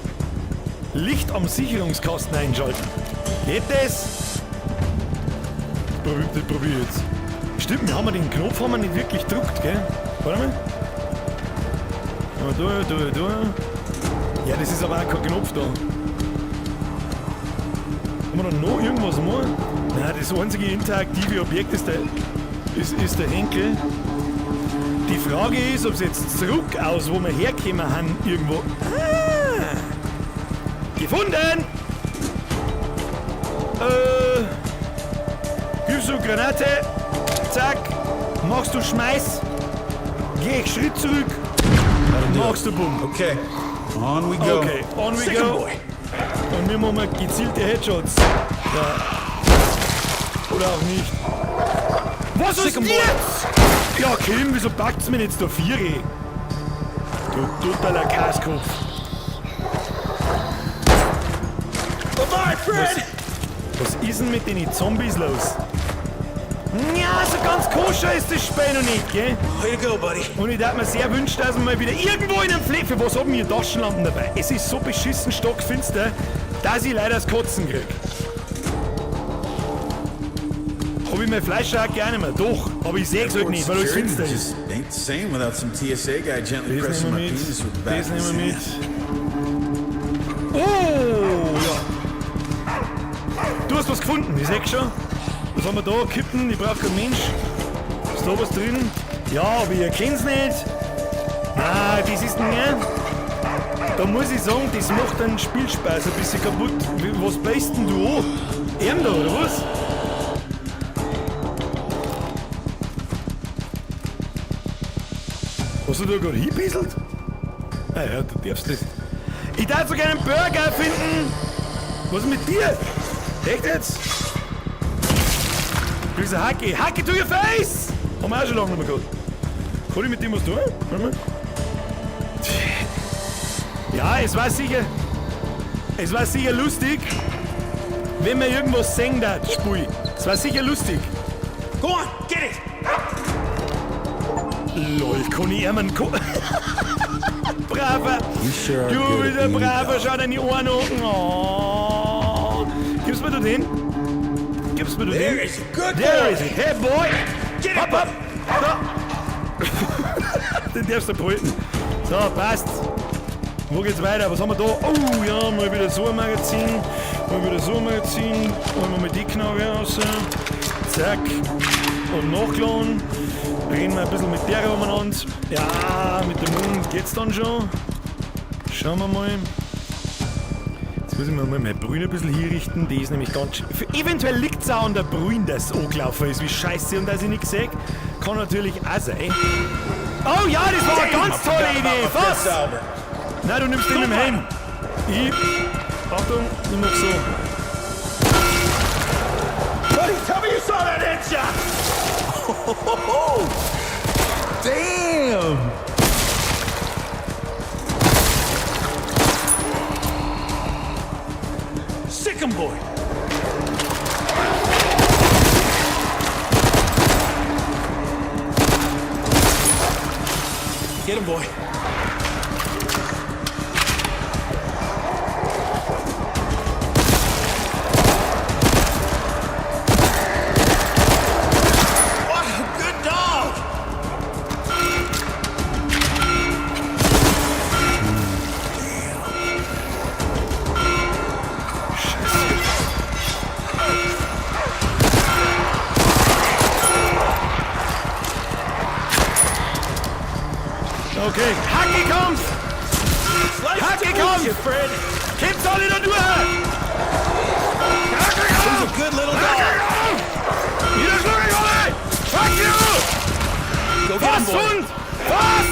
Licht am Sicherungskasten einschalten. Geht das? Das probier ich jetzt. Stimmt, wir haben den Knopf haben wir nicht wirklich gedruckt, gell? Warte mal. Da. Ja, das ist aber auch kein Knopf da. Haben wir da noch irgendwas machen? Nein, das einzige interaktive Objekt ist der Henkel. Die Frage ist, ob es jetzt zurück aus, wo wir hergekommen haben, irgendwo. Ah! Gefunden! Gibst du Granate? Zack! Machst du Schmeiß? Geh ich Schritt zurück. Machst du Bumm. Okay. On we go. Okay, on we Sick 'em, go. boy. Und wir machen gezielte Headshots. Ja. Oder auch nicht. Was ist denn jetzt? Ja, Kim, wieso packt's mir jetzt da Viere? Du totaler Kaskopf. Bye, Fred! Was ist denn mit den Zombies los? Ja, so ganz koscher ist das Spiel noch nicht, gell? Way to go, buddy. Und ich würde mir sehr wünschen, dass wir mal wieder irgendwo in einem Fleck. Für was haben wir Taschenlampen dabei? Es ist so beschissen stockfinster, dass ich leider das Kotzen krieg. Hab ich mein Fleisch auch gerne mehr. Doch, aber ich seh's halt nicht, weil alles finster ist. Just ain't the same without some TSA guy gently Das pressing nehmen my wir penis with the mit. back Das of his nehmen wir hand. mit. Oh, ja. Du hast was gefunden, ich seh schon. Was haben wir da? Kippen, die braucht kein Mensch. Ist da was drin? Ja, aber ich erkenn's nicht. Ah, das ist ne. Da muss ich sagen, das macht den Spielspaß ein bisschen kaputt. Was beißt denn du an? Erm da, oder was? Hast du da gerade hinpieselt? Ah ja, du darfst das. Ich darf sogar einen Burger finden! Was ist mit dir? Echt jetzt? Grüße Hacke. Hacke to your face! Haben wir auch schon lange nicht mehr gehabt. Kann ich mit dem was tun? Warte mal. Ja, es war sicher lustig, wenn man irgendwas sehen hat, Spiel. Es war sicher lustig. Go on, get it! Lol, kann ich einen Ko Braver! You sure are Du good bist at ein being a braver, dog. schau deine Ohren an. Oh. Gib's mir du den? Gib's mir du den? There is a good There boy. is it. Hey boy! Get it, Hopp, hopp! Da. Den darfst du behalten. So, passt. Wo geht's weiter? Was haben wir da? Oh ja, mal wieder so ein Magazin. Mal wieder so ein Magazin. Holen wir mal die Knarre raus. Zack. Und nachgeladen. Reden wir ein bisschen mit der umeinander. Ja, mit dem Hund geht's dann schon. Schauen wir mal. Jetzt muss ich mir mal meine Brühe ein bisschen hier richten. Die ist nämlich ganz Eventuell liegt's auch an der Brühe, dass es angelaufen ist. Wie scheiße und dass ich nichts sehe. Kann natürlich auch sein. Oh ja, das war eine ganz tolle Idee. Was? Nein, du nimmst den mit dem Helm. Ich. Achtung, ich mach so. Buddy, tell me you saw that headshot! Damn! Sick 'em, boy! Get him, boy. What a good dog! Okay, Hacke kommt! Hacke kommt! Fred. Kommt's alle da durch! Hacke He's kommt! a good little dog. Hacke kommt! Wieder schlag ich alle! Fuck you! Go get him, Was, boy. Hund? Was?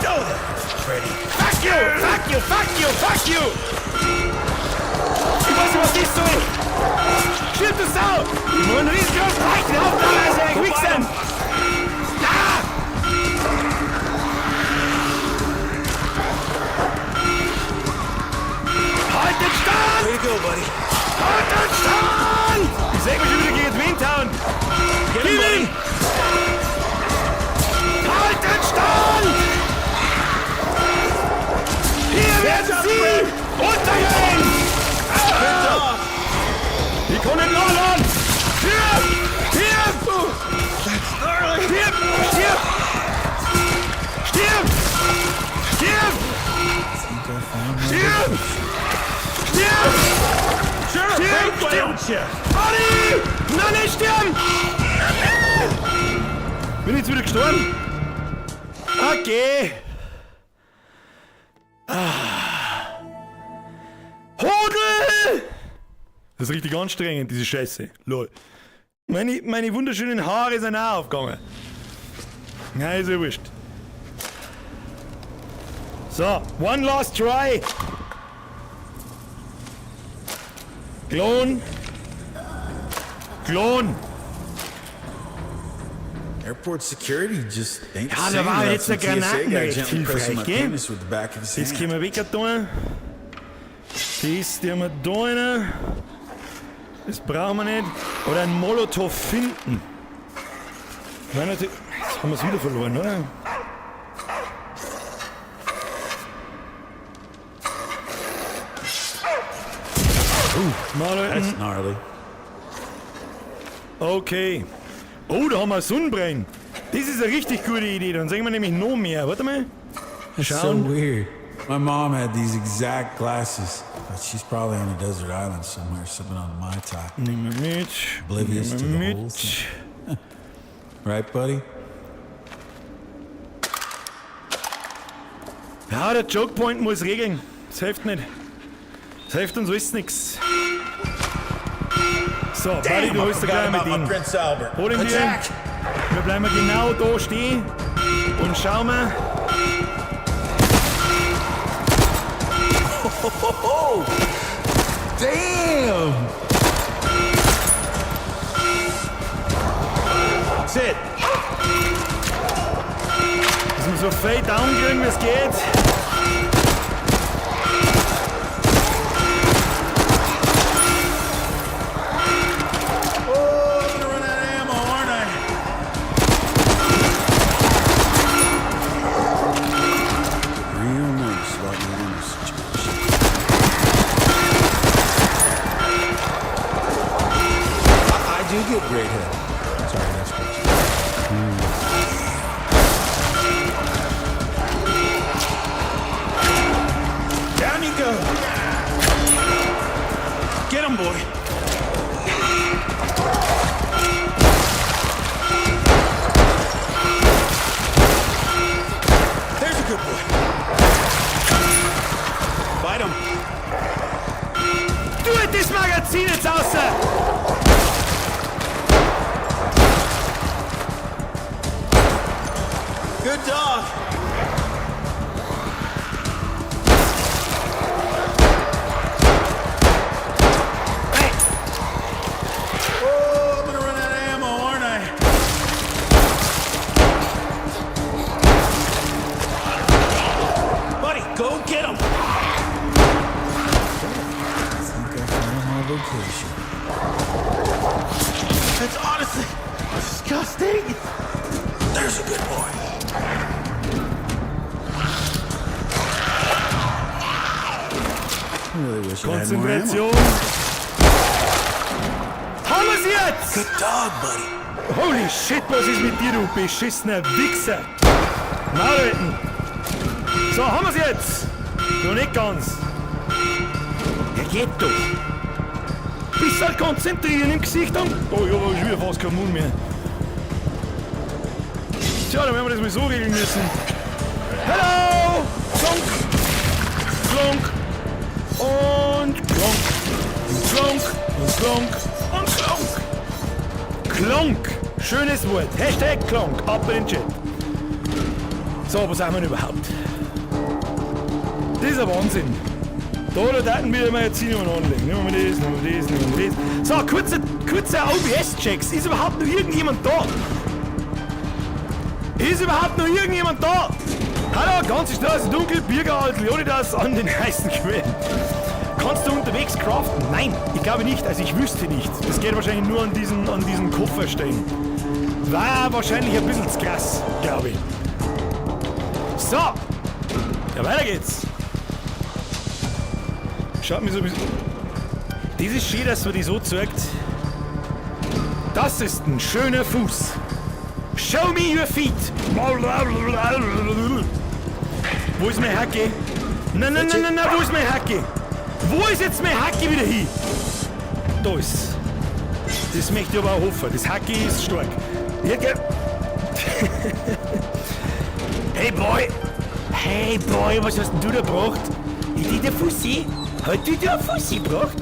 Go there, Freddy. Fuck you! Fuck you! Fuck you! Fuck you! Ich weiß nicht, was das soll! Stirb, du Sau! Ich muss einen riesengroßen Leichenhaufen da, also ich Wichsen! Ah! Halt den Stand! Way to go, buddy. Halt den Stand! Ich seh mich schon wieder gegen den Wind hauen! Get him, Gib buddy. ihm! Halt den Stand! Hier werden Sie untergehen! Good dog. Ich kann nicht nachladen! Stirb! Stirb! Stirb! Stirb! Stirb! Stirb! Stirb! Stirb! Sure, Stirb! break, why Stirb! don't you? Buddy! Nein, nicht sterben! Bin ich jetzt wieder gestorben? Okay. Ah. Hodel! Das ist richtig anstrengend, diese Scheiße. Lol. Meine wunderschönen Haare sind auch aufgegangen. Na, ist ja wurscht. So, one last try. Klon. Klon. Airport security just ain't Ja, the da same war without jetzt der some TSA Granaten guy recht gently pressing my hilfreich, gell? penis with the back of his Das hand. können wir weg tun. Das tun wir da rein. Das brauchen wir nicht. Oder ein Molotow finden. Nein, natürlich. Jetzt haben wir es wieder verloren, oder? Mal That's gnarly. Okay. Oh, da haben wir Sonnenbrennen. Das ist eine richtig gute Idee. Dann sehen wir nämlich noch mehr. Warte mal. That's so Schauen. weird. My mom had these exact glasses, but she's probably on a desert island somewhere sipping on a Mai Tai. Nehmen wir mit. Oblivious Nehmen wir to the whole mit. thing. Right, buddy? Ja, der Choke Point muss regeln. Das hilft nicht. Das hilft uns alles nix. So, Buddy, Damn, du I holst dir forgot gleich mit about my dem. Prince Albert. Hol ihn dir. Attack! Wir bleiben genau da stehen und schauen wir. Oh, damn! That's it. Dass wir so viel down kriegen, wie es geht. Oh, I'm gonna run out of ammo, aren't I? Real nervous about my ammo situation. I do get great head. Sorry, that's gross. Down you go. Get him, boy. There's a good boy. Bite him. Tu das Magazin jetzt außer! Good dog. Hey, Oh, I'm gonna run out of ammo, aren't I? Buddy, go get him. I think I found my vocation. That's honestly disgusting. There's a good boy. I really wish I had more ammo. Konzentration. Haben wir's jetzt! Good dog, buddy. Holy shit, was ist mit dir, du beschissener Wichser? Marwetten. So, haben wir's jetzt? Noch nicht ganz. Ja, geht doch. Bisschen konzentrieren im Gesicht und... Oh, ich hab aber schon wieder fast keinen Mund mehr. Tja, dann werden wir das mal so regeln müssen. Hello! Klonk! Klonk! Und klonk! Und klonk! Und klonk! Und klonk! Klonk! Schönes Wort. #Klonk. Ab in den Chat. So, was haben wir denn überhaupt? Das ist ein Wahnsinn. Da daten wir Magazin umeinander anlegen. Nehmen wir das, nehmen wir das, nehmen wir das. So, kurzer OBS-Checks. Ist überhaupt noch irgendjemand da? Ist überhaupt noch irgendjemand da? Hallo, ganze Straße dunkel, Biergehalt, Leonidas an den heißen Quellen. Kannst du unterwegs craften? Nein, ich glaube nicht. Also ich wüsste nicht. Das geht wahrscheinlich nur an diesen Kofferstellen. War wahrscheinlich ein bisschen zu krass, glaube ich. So. Ja, weiter geht's. Schaut mir so ein bisschen. Das ist schön, dass man die so zeigt. Das ist ein schöner Fuß. Show me your feet. Wo ist mein Hacke? Nein, nein, nein, nein, nein, wo ist mein Hacke? Wo ist jetzt mein Hacke wieder hin? Da ist. Das möchte ich aber auch hoffen. Das Hacke ist stark. Ja, gell? Hey Boy! Hey Boy, was hast denn du da gebracht? Ich die der Fussi? Hat du da Fussi gebracht?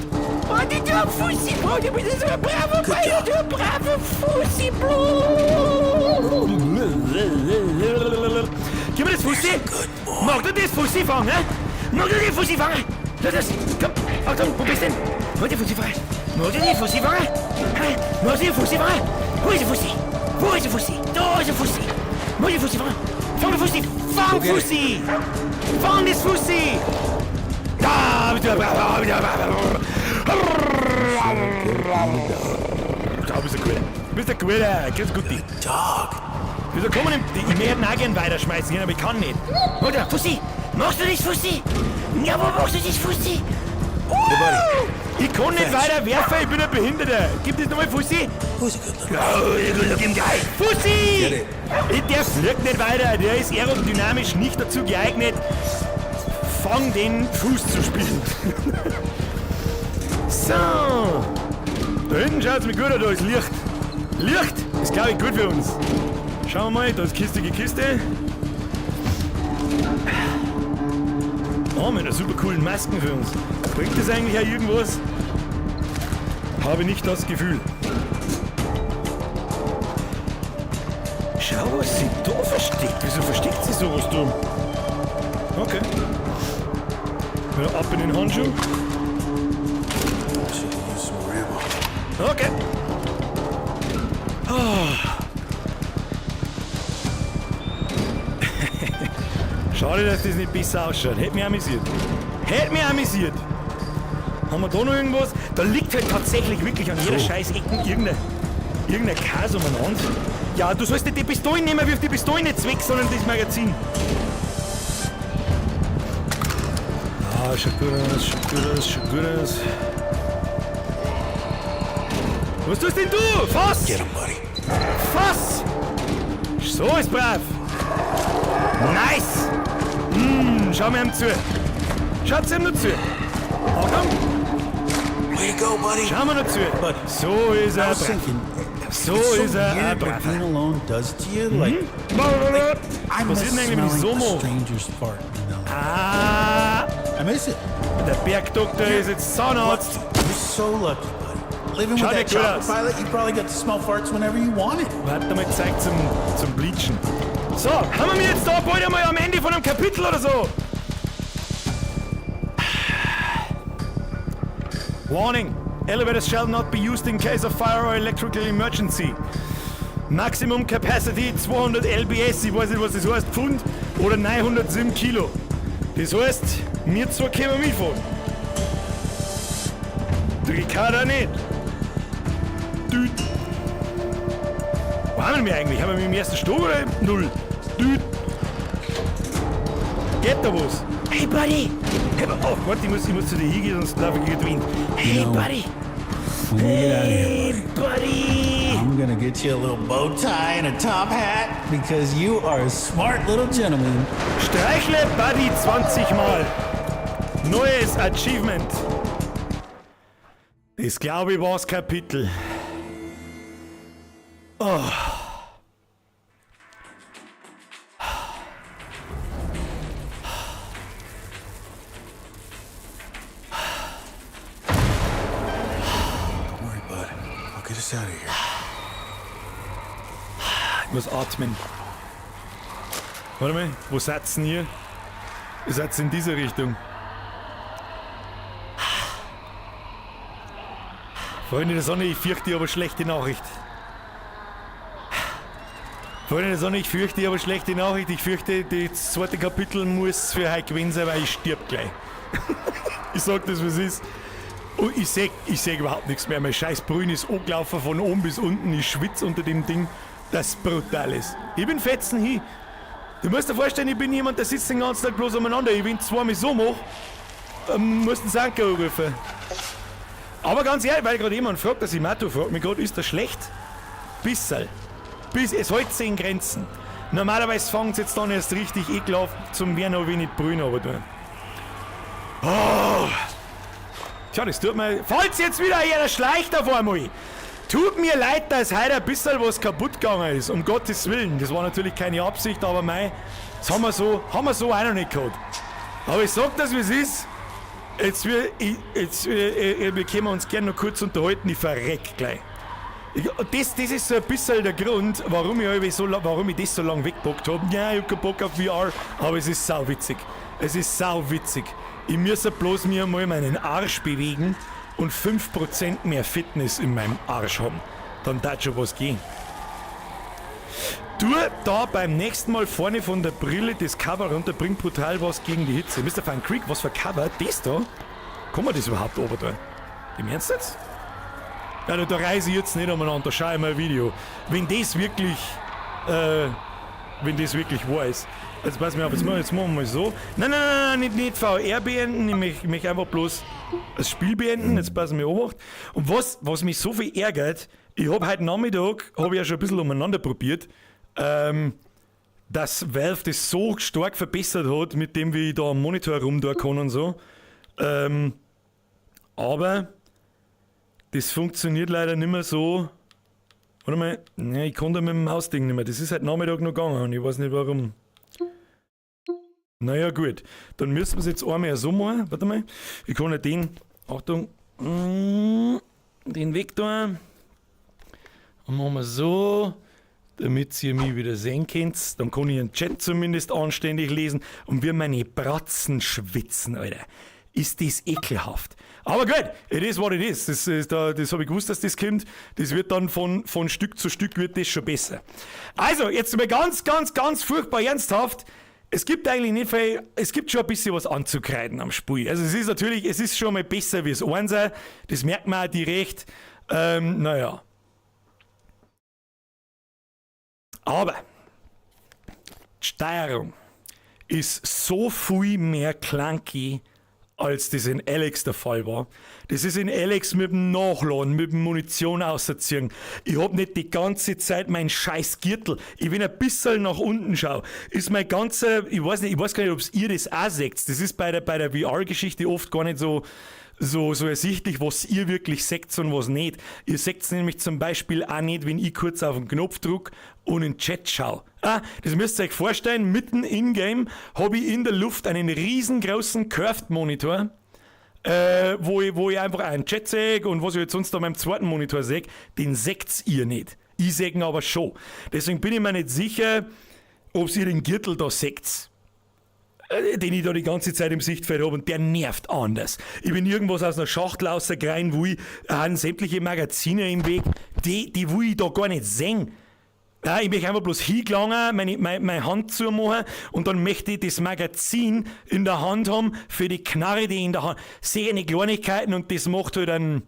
Hat du da Fussi gebracht? Du bist so ein braver Boy, du ein braver Fussi. Gib mir das Fussi! Mag du das Fussi fangen? Mag du den Fussi fangen? Los, los, komm, Achtung, wo bist du denn? Hol den Fussi fangen! Mag du den Fussi fangen? Hä? Mag du den Fussi fangen? Wo ist der Fussi? Wo ist der Fussi? Da ist der Fussi! Mag den Fussi fangen? Fang den Fussi! Fang Fussi! Fang das Fussi! Da, bist du da, bist du Da bist du gut. Bist du gut, ganz gut. Dog. Wieso kann man denn, ich möchte auch gern weiterschmeißen können, aber ich kann nicht. Oder, Fussi, machst du das, Fussi? Ja, wo machst du das, Fussi? Hey, buddy. Ich kann nicht weiter werfen, ich bin ein Behinderter. Gib das nochmal, Fussi. Who's a good little Oh, look him guy. Fussi! Get it. Der fliegt nicht weiter, der ist aerodynamisch nicht dazu geeignet, Fang den Fuß zu spielen. So. Da hinten schaut es mir gut aus, da ist Licht. Licht ist, glaube ich, gut für uns. Schauen wir mal, da ist Kiste Kiste. mit einer super coolen Masken für uns. Bringt das eigentlich auch irgendwas? Habe nicht das Gefühl. Schau, was sie da versteckt. Wieso versteckt sie sowas drum? Okay. Wieder ab in den Handschuh. Should use some more ammo. Okay. Ah. Schade, dass das nicht besser ausschaut. Hätte mich amüsiert. Hätte mich amüsiert. Haben wir da noch irgendwas? Da liegt halt tatsächlich wirklich an jeder scheiß Ecken irgendein Käse umeinander. Ja, du sollst nicht die Pistolen nehmen, wirf die Pistolen nicht weg, sondern das Magazin. Ah, schaut gut aus, schaut gut aus, schaut gut aus. Was tust denn du? Fass! Get him, buddy. Fass! So ist brav! Nice! Schau mir ihm zu. Schaut's ihm nur zu. Achtung! Way to go, buddy. Schau mir nur zu. Buddy. So ist I er was brav. thinking, So it's so ist er weird ein what braver. being alone does to you. Like, I Was miss ist denn eigentlich, wenn ich smelling so a mache? stranger's fart in the Ah, I miss it. der Bergdoktor ist jetzt Zahnarzt. You're so lucky, buddy. Living with Schau that dir gut chopper aus. pilot, you probably got to smell farts whenever you want it. Warte mal, Zeit zum Bleachen. So, haben wir jetzt da bald einmal am Ende von einem Kapitel oder so? Warning! Elevators shall not be used in case of fire or electrical emergency. Maximum Capacity 200 LBS, ich weiß nicht, was das heißt, Pfund oder 907 Kilo. Das heißt, wir zwei können mitfahren. Der Ricarda nicht. Düt. Wo haben wir eigentlich? Haben wir im ersten Stock oder null? Düt. Geht da was? Hey Buddy! Hey, oh, warte, ich muss zu dir hingehen, sonst laufe ich gegen den Wind. Hey You know, Buddy! When we get out of here, Hey Buddy! I'm gonna get you a little bow tie and a top hat because you are a smart little gentleman. Streichle Buddy 20 Mal. Neues Achievement. Das, glaube ich, war's Kapitel. Oh. Don't worry, bud. I'll get us out of here. Ich muss atmen. Warte mal, wo seid denn ihr? Ihr seid in dieser Richtung. Freunde der Sonne, ich fürchte aber schlechte Nachricht. Freunde der Sonne, ich fürchte aber schlechte Nachricht. Ich fürchte, das zweite Kapitel muss für heute gewesen sein, weil ich stirb gleich. Ich sag das, was ist. Und ich seh überhaupt nichts mehr. Mein scheiß Brün ist angelaufen von oben bis unten. Ich schwitze unter dem Ding. Das brutal ist. Ich bin fetzen hin. Du musst dir vorstellen, ich bin jemand, der sitzt den ganzen Tag bloß umeinander. Ich bin zweimal so mache, musst den Sanker anrufen. Aber ganz ehrlich, weil gerade jemand fragt, dass ich Matto fragt mich gerade, ist das schlecht? Bisserl. Es hält sich in Grenzen. Normalerweise fängt es jetzt dann erst richtig ekelhaft zum werden, aber wenig brühen, aber tun. Oh. Tja, das tut mir. Falls jetzt wieder einer schleicht auf einmal. Tut mir leid, dass heute ein bisschen was kaputt gegangen ist. Um Gottes Willen. Das war natürlich keine Absicht, aber mei, das haben wir so auch noch nicht gehabt. Aber ich sag das, wie es ist. Jetzt, wir, ich, jetzt, wir können uns gerne noch kurz unterhalten. Ich verreck gleich. Das ist so ein bisschen der Grund, warum ich das so lange weggepackt habe. Ja, ich hab keinen Bock auf VR, aber es ist sauwitzig. Es ist sauwitzig. Ich muss bloß mir mal meinen Arsch bewegen und 5% mehr Fitness in meinem Arsch haben. Dann darf schon was gehen. Du da beim nächsten Mal vorne von der Brille das Cover runter, bringt brutal was gegen die Hitze. Mr. Van Creek, was für Cover? Das da? Kann man das überhaupt oben da? Im Ernst jetzt? Ja, da reise ich jetzt nicht umeinander, da schau ich mal ein Video. Wenn das wirklich wahr ist. Jetzt pass mir auf, jetzt machen wir mal so. Nein, nein, nein, nein, nicht VR beenden, ich möchte einfach bloß das Spiel beenden, jetzt passen wir Obacht. Und was mich so viel ärgert, ich hab heute Nachmittag, hab ich ja schon ein bisschen umeinander probiert, dass Valve das so stark verbessert hat, mit dem, wie ich da am Monitor rumtun kann und so. Aber das funktioniert leider nicht mehr so. Warte mal, ne, ich konnte mit dem Mausding nicht mehr. Das ist heute Nachmittag noch gegangen und ich weiß nicht, warum. Naja, gut. Dann müssen wir es jetzt einmal so machen. Warte mal. Ich kann ja den, Achtung, den weg da. Und machen wir so, damit ihr mich wieder sehen könnt. Dann kann ich den Chat zumindest anständig lesen. Und wie meine Bratzen schwitzen, Alter. Ist das ekelhaft. Aber gut, it is what it is. Das habe ich gewusst, dass das kommt. Das wird dann von Stück zu Stück wird das schon besser. Also, jetzt mal ganz, ganz, ganz furchtbar ernsthaft. Es gibt eigentlich nicht viel, es gibt schon ein bisschen was anzukreiden am Spiel. Also es ist natürlich, es ist schon mal besser wie das Einser. Das merkt man auch direkt. Naja. Aber die Steuerung ist so viel mehr clunky, als das in Alyx der Fall war. Das ist in Alyx mit dem Nachladen, mit dem Munition auserziehen. Ich hab nicht die ganze Zeit meinen scheiß Gürtel. Ich, wenn ein bisschen nach unten schau, ist mein ganzer, ich weiß nicht, ich weiß gar nicht, ob ihr das auch seht. Das ist bei der VR-Geschichte oft gar nicht so ersichtlich, was ihr wirklich seht und was nicht. Ihr seht nämlich zum Beispiel auch nicht, wenn ich kurz auf den Knopf drück und in den Chat schau. Ah, das müsst ihr euch vorstellen, mitten in-game habe ich in der Luft einen riesengroßen Curved-Monitor, wo ich einfach einen Chat sehe und was ich jetzt sonst auf meinem zweiten Monitor sehe, den seht ihr nicht. Ich sehe ihn aber schon. Deswegen bin ich mir nicht sicher, ob ihr den Gürtel da seht, den ich da die ganze Zeit im Sichtfeld habe, und der nervt anders. Ich bin irgendwas aus einer Schachtel rausgerein, wo ich haben sämtliche Magazine im Weg, die will ich da gar nicht sehen. Ja, ich möchte einfach bloß hingelangen, meine Hand zumachen und dann möchte ich das Magazin in der Hand haben für die Knarre, die ich in der Hand. Sehe eine Kleinigkeiten und das macht halt einen,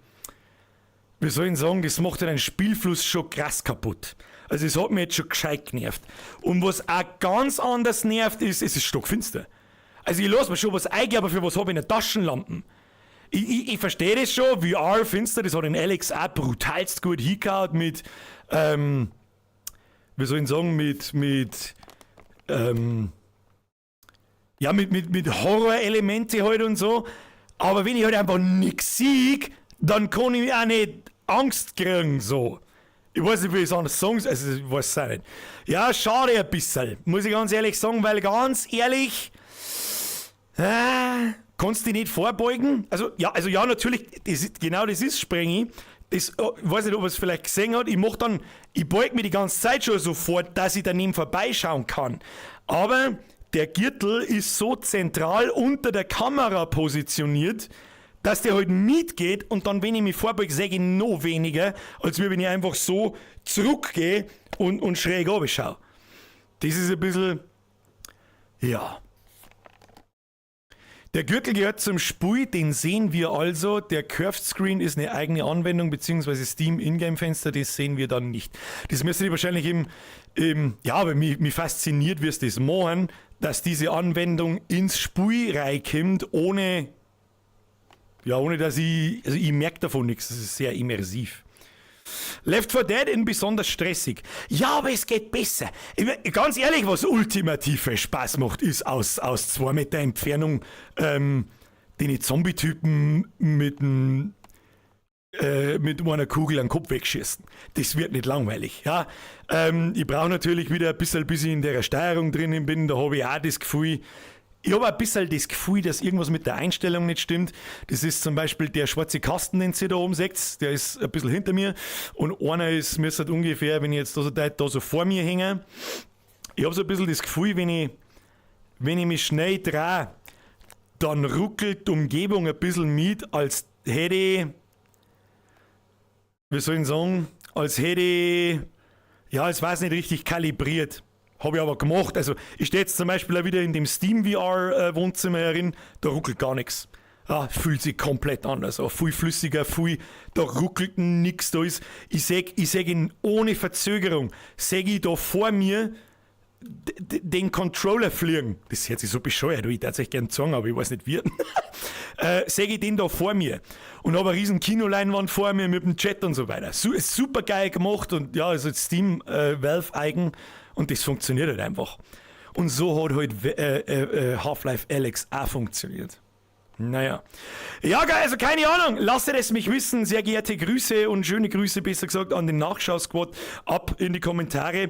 wie soll ich sagen, das macht halt einen Spielfluss schon krass kaputt. Also es hat mich jetzt schon gescheit genervt. Und was auch ganz anders nervt, ist, es ist stockfinster. Also ich lasse mir schon was eingehen, aber für was habe ich eine Taschenlampen? Ich verstehe das schon, VR finster, das hat in Alyx auch brutalst gut hingehauen mit, wie soll ich sagen, ja, mit Horror-Elemente halt und so. Aber wenn ich halt einfach nix sehe, dann kann ich auch nicht Angst kriegen, so. Ich weiß nicht, wie ich es anders sagen soll, also ich weiß es auch nicht. Ja, schade ein bisschen, muss ich ganz ehrlich sagen, weil ganz ehrlich, kannst du dich nicht vorbeugen? Also ja, natürlich, das ist, genau das ist Sprengi. Das, oh, ich weiß nicht, ob er es vielleicht gesehen hat. Ich mach dann, ich beug mich die ganze Zeit schon so vor, dass ich daneben vorbeischauen kann. Aber der Gürtel ist so zentral unter der Kamera positioniert, dass der halt mitgeht und dann, wenn ich mich vorbeuge, sehe ich noch weniger, als wenn ich einfach so zurückgehe und schräg schaue. Das ist ein bisschen, ja. Der Gürtel gehört zum Spiel, den sehen wir also. Der Curved Screen ist eine eigene Anwendung, beziehungsweise Steam Ingame-Fenster, das sehen wir dann nicht. Das müsste ich wahrscheinlich im, ja, aber mich fasziniert, wie es das machen, dass diese Anwendung ins Spiel reinkommt, ohne, ja, ohne dass ich, also ich merke davon nichts, das ist sehr immersiv. Left 4 Dead in besonders stressig. Ja, aber es geht besser. Ich mein, ganz ehrlich, was ultimativ viel Spaß macht, ist aus 2 Meter Entfernung den Zombie-Typen mit einer Kugel an den Kopf wegschießen. Das wird nicht langweilig. Ja? Ich brauche natürlich wieder ein bisschen, bis ich in der Steuerung drinnen bin. Da habe ich auch das Gefühl, ich habe ein bisschen das Gefühl, dass irgendwas mit der Einstellung nicht stimmt. Das ist zum Beispiel der schwarze Kasten, den ihr da oben seht, der ist ein bisschen hinter mir. Und einer ist, müsste ungefähr, wenn ich jetzt da so, da so vor mir hänge. Ich habe so ein bisschen das Gefühl, wenn ich mich schnell drehe, dann ruckelt die Umgebung ein bisschen mit, als hätte ich, wie soll ich sagen, als hätte ich, ja, es war nicht richtig kalibriert. Habe ich aber gemacht. Also ich stehe jetzt zum Beispiel auch wieder in dem Steam VR Wohnzimmer herin, da ruckelt gar nichts. Ja, fühlt sich komplett anders an. Viel flüssiger, viel, da ruckelt nichts. Da ist, ich seh ihn ohne Verzögerung, sehe ich da vor mir den Controller fliegen. Das hört sich so bescheuert, ich würde es gerne sagen, aber ich weiß nicht wie. Sehe ich den da vor mir und habe eine riesen Kinoleinwand vor mir mit dem Chat und so weiter. Ist super geil gemacht und ja, also Steam Valve eigen und das funktioniert halt einfach. Und so hat halt Half-Life Alyx auch funktioniert. Naja. Ja, also keine Ahnung. Lasst es mich wissen. Sehr geehrte Grüße und schöne Grüße, besser gesagt, an den Nachschau-Squad. Ab in die Kommentare.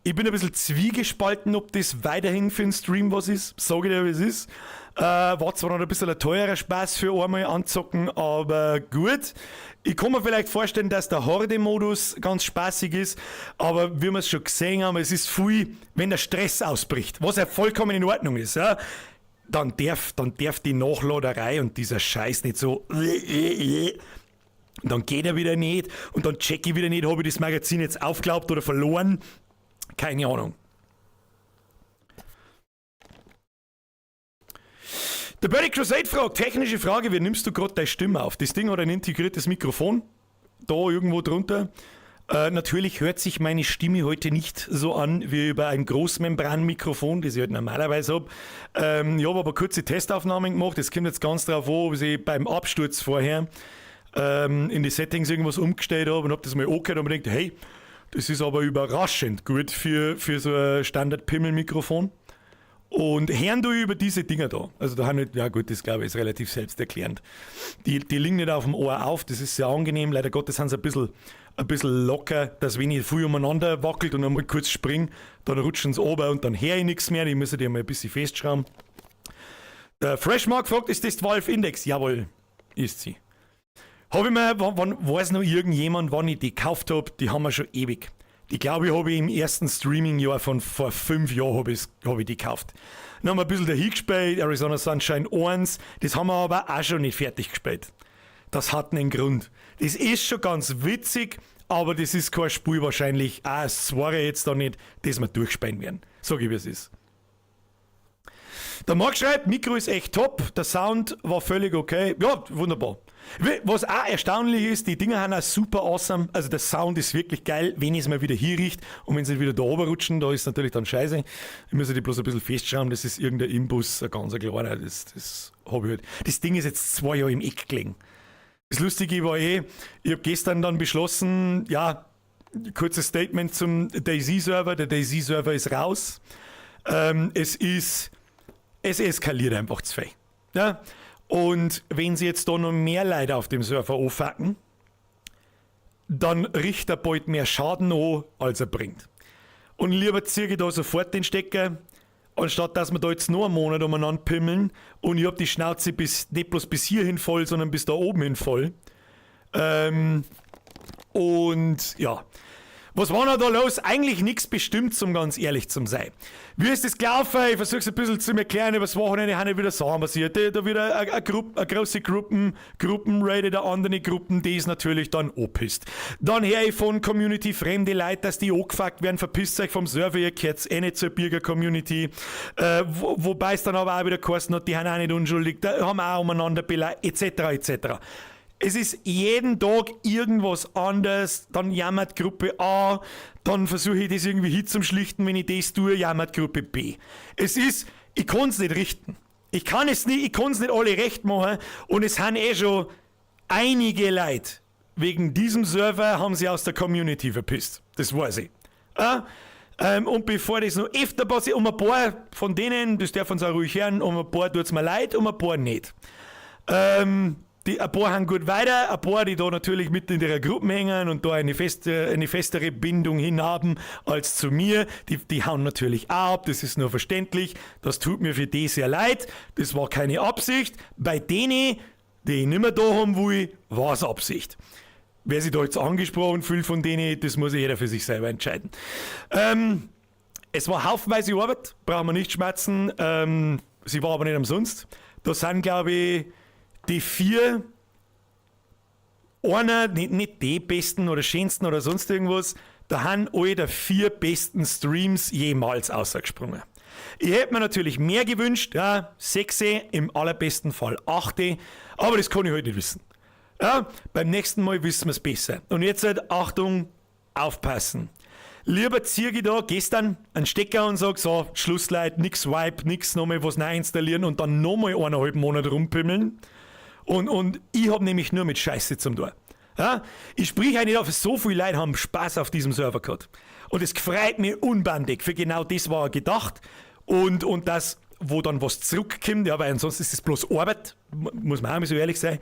Ich bin ein bisschen zwiegespalten, ob das weiterhin für den Stream was ist. Sag ich dir, wie es ist. War zwar noch ein bisschen ein teurer Spaß für einmal anzocken, aber gut. Ich kann mir vielleicht vorstellen, dass der Horde-Modus ganz spaßig ist, aber wie wir es schon gesehen haben, es ist viel, wenn der Stress ausbricht, was ja vollkommen in Ordnung ist, ja, dann darf die Nachladerei und dieser Scheiß nicht so, dann geht er wieder nicht und dann check ich wieder nicht, habe ich das Magazin jetzt aufgeklaubt oder verloren. Keine Ahnung. Der Birdie Crusade fragt, technische Frage, wie nimmst du gerade deine Stimme auf? Das Ding hat ein integriertes Mikrofon, da irgendwo drunter. Natürlich hört sich meine Stimme heute nicht so an wie über ein Großmembranmikrofon, das ich halt normalerweise habe. Ich habe aber kurze Testaufnahmen gemacht. Es kommt jetzt ganz drauf an, ob ich beim Absturz vorher in die Settings irgendwas umgestellt habe und habe das mal angehört und mir gedacht, hey, das ist aber überraschend gut für so ein Standard-Pimmel-Mikrofon. Und hören du über diese Dinger da. Also da haben nicht, ja gut, das, glaube ich, ist relativ selbsterklärend. Die liegen nicht auf dem Ohr auf, das ist sehr angenehm. Leider Gottes sind sie ein bisschen locker, dass, wenn ich viel umeinander wackelt und einmal kurz spring, dann rutschen sie runter und dann höre ich nichts mehr. Die müssen die mal ein bisschen festschrauben. Der Freshmark fragt, ist das die Valve Index? Jawohl, ist sie. Habe ich mir, wann, weiß noch irgendjemand, wann ich die gekauft habe? Die haben wir schon ewig. Die, glaube ich, habe ich im ersten Streaming-Jahr von vor 5 Jahren hab ich die gekauft. Dann haben wir ein bisschen dahin gespielt, Arizona Sunshine 1, das haben wir aber auch schon nicht fertig gespielt. Das hat einen Grund. Das ist schon ganz witzig, aber das ist kein Spiel wahrscheinlich, auch das zweite jetzt da nicht, das wir durchspielen werden. Sag ich, wie es ist. Der Marc schreibt, Mikro ist echt top, der Sound war völlig okay. Ja, wunderbar. Was auch erstaunlich ist, die Dinger haben auch super awesome. Also der Sound ist wirklich geil, wenn ich es mal wieder hier richte und wenn sie wieder da oben rutschen, da ist natürlich dann scheiße. Ich muss die bloß ein bisschen festschrauben, das ist irgendein Imbus, ein ganz kleiner, das habe ich halt. Das Ding ist jetzt 2 Jahre im Eck gelegen. Das Lustige war eh, ich habe gestern dann beschlossen, ja, kurzes Statement zum DayZ-Server. Der DayZ-Server ist raus. Es eskaliert einfach zu viel. Ja? Und wenn sie jetzt da noch mehr Leute auf dem Server anfacken, dann richtet er bald mehr Schaden an, als er bringt. Und lieber ziehe ich da sofort den Stecker, anstatt dass wir da jetzt noch einen Monat umeinander pimmeln und ich hab die Schnauze bis, nicht bloß bis hierhin voll, sondern bis da oben hin voll. Und ja, was war noch da los? Eigentlich nichts bestimmt, um ganz ehrlich zu sein. Wie ist das gelaufen? Ich versuche es ein bisschen zu erklären. Über das Wochenende haben wieder Sachen passiert. Da wieder eine große Gruppenraid der anderen Gruppen, die ist natürlich dann anpisst. Dann hör ich von Community fremde Leute, dass die angefuckt werden, verpisst euch vom Server, ihr gehört eh nicht zur Birger-Community. Wobei es dann aber auch wieder geheißen hat, die haben auch nicht unschuldig, da haben auch umeinander beleidigt, etc. etc. Es ist jeden Tag irgendwas anders. Dann jammert Gruppe A, dann versuche ich das irgendwie hinzuschlichten, wenn ich das tue, jammert Gruppe B. Ich kann es nicht richten. Ich kann es nicht, ich kann es nicht alle recht machen und es haben eh schon einige Leute wegen diesem Server haben sie aus der Community verpisst. Das weiß ich. Ja? Und bevor das noch öfter passiert, um ein paar von denen, das dürfen sie auch ruhig hören, um ein paar tut's mir leid, um ein paar nicht. Ein paar haben gut weiter, ein paar, die da natürlich mit in ihrer Gruppe hängen und da eine festere Bindung hinhaben als zu mir, die hauen natürlich auch ab, das ist nur verständlich, das tut mir für die sehr leid, das war keine Absicht. Bei denen, die ich nicht mehr da haben will, war es Absicht. Wer sich da jetzt angesprochen fühlt von denen, das muss jeder für sich selber entscheiden. Es war haufenweise Arbeit, brauchen wir nicht schmatzen. Sie war aber nicht umsonst. Da sind, glaube ich, die vier, einer, nicht die besten oder schönsten oder sonst irgendwas, da haben alle der vier besten Streams jemals ausgesprungen. Ich hätte mir natürlich mehr gewünscht, ja, sechse, im allerbesten Fall achte, aber das kann ich halt nicht wissen. Ja, beim nächsten Mal wissen wir es besser. Und jetzt halt, Achtung, aufpassen. Lieber ziehe ich da gestern einen Stecker und sag so, Schluss, Leute, nix Wipe, nix nochmal was neu installieren und dann nochmal 1,5 Monate rumpimmeln. Und ich hab nämlich nur mit Scheiße zum tun. Ja? Ich sprich eigentlich auf, so viele Leute haben Spaß auf diesem Server gehabt. Und es freut mich unbandig. Für genau das war er gedacht. Und das, wo dann was zurückkommt, ja, weil ansonsten ist es bloß Arbeit, muss man auch mal so ehrlich sein.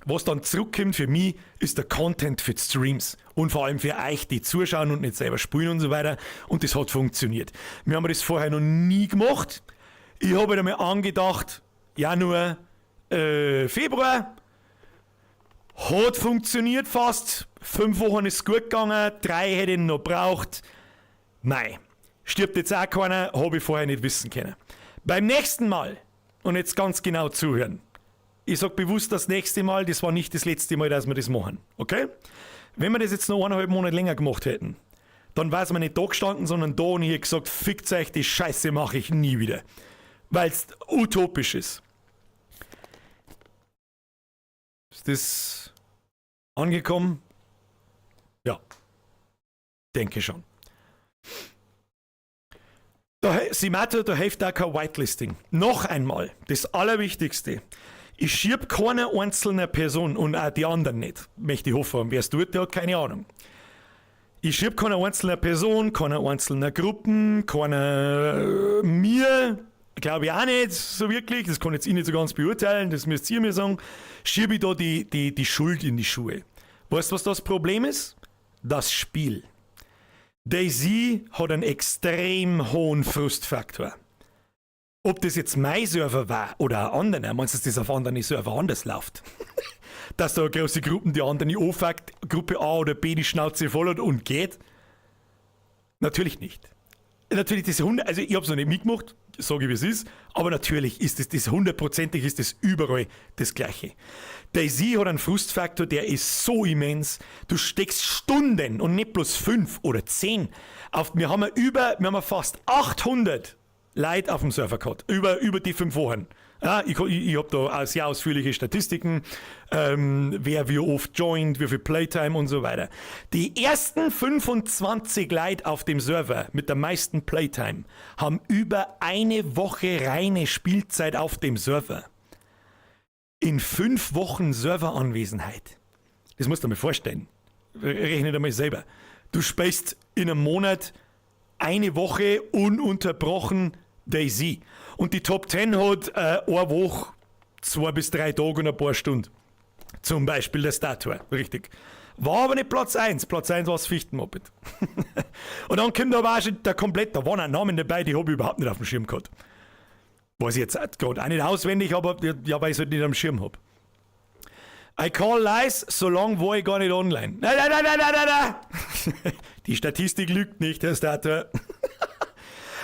Was dann zurückkommt für mich, ist der Content für die Streams und vor allem für euch, die zuschauen und nicht selber spielen und so weiter. Und das hat funktioniert. Wir haben das vorher noch nie gemacht. Ich habe einmal angedacht, Januar, Februar. Hat funktioniert fast. 5 Wochen ist gut gegangen, 3 hätte ich noch braucht. Nein. Stirbt jetzt auch keiner, habe ich vorher nicht wissen können. Beim nächsten Mal, und jetzt ganz genau zuhören. Ich sag bewusst das nächste Mal, das war nicht das letzte Mal, dass wir das machen. Okay? Wenn wir das jetzt noch 1,5 Monate länger gemacht hätten, dann wäre wir nicht da gestanden, sondern da und ich hätte gesagt, fickt euch, die Scheiße mache ich nie wieder. Weil es utopisch ist. Ist das angekommen? Ja. Denke schon. Da, Simato, da hilft auch kein Whitelisting. Noch einmal, das Allerwichtigste. Ich schieb keine einzelne Person und auch die anderen nicht. Möchte ich hoffen. Wer es tut, der hat keine Ahnung. Ich schieb keine einzelne Person, keine einzelne Gruppen, keine mir, glaube ich auch nicht so wirklich, das kann jetzt ich nicht so ganz beurteilen, das müsst ihr mir sagen, schiebe ich da die Schuld in die Schuhe. Weißt du, was das Problem ist? Das Spiel. DayZ hat einen extrem hohen Frustfaktor. Ob das jetzt mein Server war oder ein anderer, meinst du, dass das auf anderen Server anders läuft? Dass da große Gruppen die anderen anfuckt, Gruppe A oder B die Schnauze voll hat und geht? Natürlich nicht. Natürlich, das 100, also ich habe es noch nicht mitgemacht, sage ich, wie es ist, aber natürlich ist es das hundertprozentig ist das überall das Gleiche. DayZ hat einen Frustfaktor, der ist so immens. Du steckst Stunden und nicht bloß 5 oder 10. Wir haben fast 800 Leute auf dem Server gehabt, über die 5 Wochen. Ja, ich habe da auch sehr ausführliche Statistiken, wer wie oft joint, wie viel Playtime und so weiter. Die ersten 25 Leute auf dem Server mit der meisten Playtime haben über eine Woche reine Spielzeit auf dem Server. In 5 Wochen Serveranwesenheit. Das musst du dir mal vorstellen. Rechne dir mal selber. Du spielst in einem Monat eine Woche ununterbrochen DayZ. Und die Top 10 hat eine Woche, 2 bis 3 Tage und ein paar Stunden. Zum Beispiel der Statue, richtig. War aber nicht Platz 1. Platz 1 war das Fichtenmoped. Und dann kommt aber auch schon der komplett, da waren auch Namen dabei, die habe ich überhaupt nicht auf dem Schirm gehabt. Weiß ich jetzt gerade auch nicht auswendig, aber ja, weil ich es halt nicht am Schirm habe. I call lies, so lange war ich gar nicht online. Nein, nein, nein, nein, nein, nein, nein. Die Statistik lügt nicht, Herr Stator.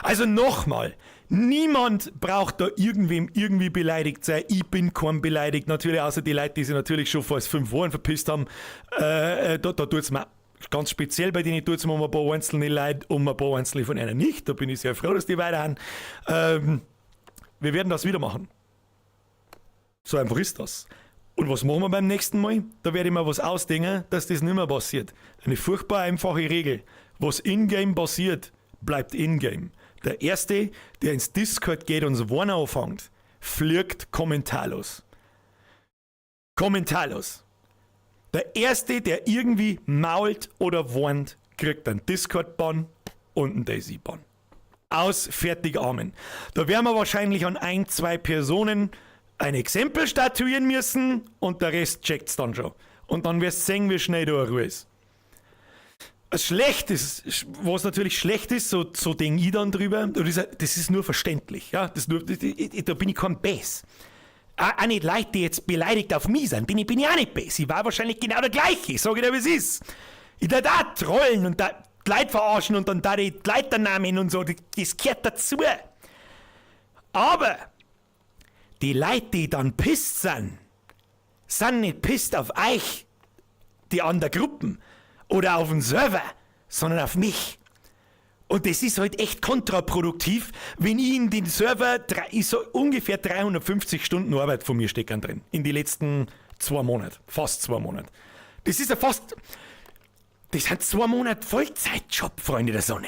Also nochmal, niemand braucht da irgendwem irgendwie beleidigt sein. Ich bin kein beleidigt. Natürlich, außer die Leute, die sich natürlich schon vor 5 Wochen verpisst haben. Da tut es mir ganz speziell bei denen tut es mir um ein paar einzelne Leute, um ein paar einzelne von einer nicht. Da bin ich sehr froh, dass die weiter haben. Wir werden das wieder machen. So einfach ist das. Und was machen wir beim nächsten Mal? Da werde ich mir was ausdenken, dass das nicht mehr passiert. Eine furchtbar einfache Regel. Was in-game passiert, bleibt in-game. Der Erste, der ins Discord geht und so Warner anfängt, fliegt kommentarlos. Kommentarlos. Der Erste, der irgendwie mault oder warnt, kriegt einen Discord-Ban und einen DayZ-Ban. Aus, fertig, Amen. Da werden wir wahrscheinlich an ein, zwei Personen ein Exempel statuieren müssen und der Rest checkt's dann schon. Und dann wirst du sehen, wie schnell da Ruhe ist. Was schlecht ist, was natürlich schlecht ist, so denke ich dann drüber, das ist nur verständlich. Ja? Das nur, da bin ich kein Bes. Auch nicht Leute, die jetzt beleidigt auf mich sind, bin ich auch nicht bes. Ich war wahrscheinlich genau der gleiche, sage ich dir, wie es ist. Ich da da trollen und da die Leute verarschen und dann da die Leiternamen und so, das gehört dazu. Aber die Leute, die dann pissed sind, sind nicht pissed auf euch, die anderen Gruppen oder auf den Server, sondern auf mich. Und das ist halt echt kontraproduktiv, wenn ich in den Server, drei, ich so ungefähr 350 Stunden Arbeit von mir stecken drin. In die letzten 2 Monate. Fast 2 Monate. Das ist ja fast. Das sind 2 Monate Vollzeitjob, Freunde der Sonne.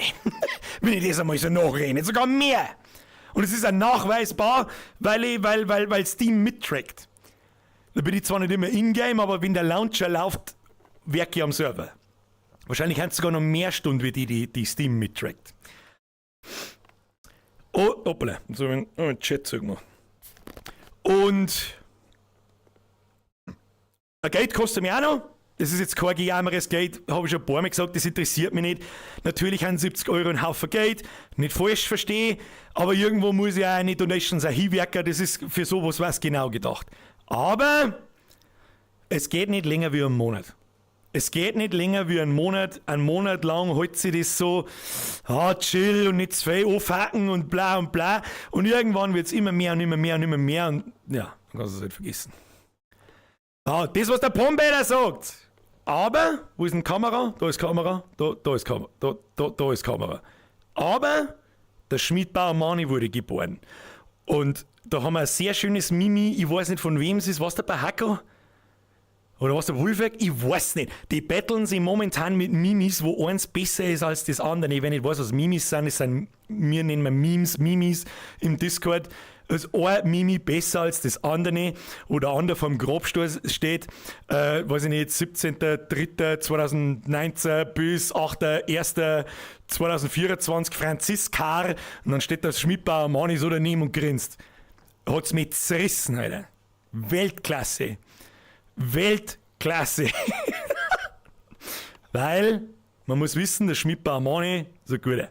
Wenn ich das einmal so nachrechne. Sogar mehr. Und es ist auch nachweisbar, weil, ich, weil, weil, weil Steam mittrackt. Da bin ich zwar nicht immer in-game, aber wenn der Launcher läuft, werke ich am Server. Wahrscheinlich haben es sogar noch mehr Stunden wie die, die, die Steam mittrackt. Oh, hoppala, so habe ich einen Chat zugemacht. Und Ein Geld kostet mir auch noch. Das ist jetzt kein gejammeres Geld, habe ich schon ein paar Mal gesagt, das interessiert mich nicht. Natürlich haben 70 € ein Haufen Geld, nicht falsch verstehe, aber irgendwo muss ja auch eine Donations auch hinwirken, das ist für sowas was genau gedacht. Aber es geht nicht länger wie einen Monat. Es geht nicht länger wie einen Monat. Einen Monat lang hält sich das so, ah, chill und nicht zu viel anfacken und bla und bla. Und irgendwann wird es immer mehr und immer mehr und immer mehr und ja, dann kannst du es halt vergessen. Ah, das, was der Pombeter sagt. Aber, wo ist denn Kamera? Da ist Kamera, da ist Kamera, da ist Kamera. Aber der Schmidbauer Mani wurde geboren. Und da haben wir ein sehr schönes Mimi, ich weiß nicht, von wem es ist, was der bei Hacko? Oder was der Wolfwerk? Ich weiß nicht. Die battlen sich momentan mit Mimis, wo eins besser ist als das andere. Wenn ich nicht weiß, was Mimis sind, das sind, wir nennen wir Memes, Mimis im Discord. Ist ein Mimi besser als das andere, wo der andere vom Grabstuhl steht, weiß ich nicht, 17.03.2019 bis 8.01.2024 Franziskar, und dann steht das Schmidbauer Mani so daneben und grinst. Hat's mich zerrissen, Alter. Weltklasse. Weltklasse. Weil, man muss wissen, der Schmidbauer Mani ist ein guter.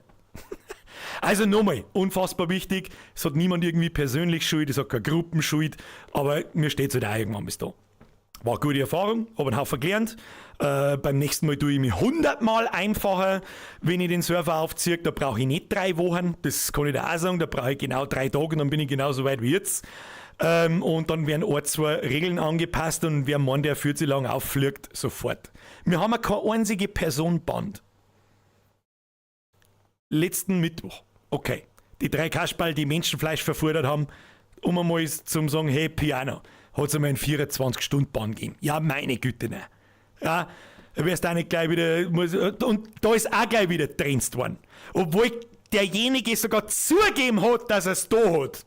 Also nochmal, unfassbar wichtig, es hat niemand irgendwie persönlich Schuld, es hat keine Gruppenschuld, aber mir steht es halt auch irgendwann bis da. War eine gute Erfahrung, habe einen Haufen gelernt. Beim nächsten Mal tue ich mich 100-mal einfacher, wenn ich den Server aufziehe. Da brauche ich nicht 3 Wochen, das kann ich da auch sagen, da brauche ich genau 3 Tage und dann bin ich genauso weit wie jetzt. Und dann werden ein, zwei Regeln angepasst und wer meint, der viel zu lang auffliegt, sofort. Wir haben ja keine einzige Person bannt. Letzten Mittwoch. Okay. Die drei Kasperl, die Menschenfleisch verfordert haben, um einmal zum sagen, hey, Piano, hat es einmal einen 24-Stunden-Bann gegeben. Ja, meine Güte, ne. Ja, da wirst du auch nicht gleich wieder, muss, und da ist auch gleich wieder trenzt worden. Obwohl derjenige sogar zugegeben hat, dass er es da hat.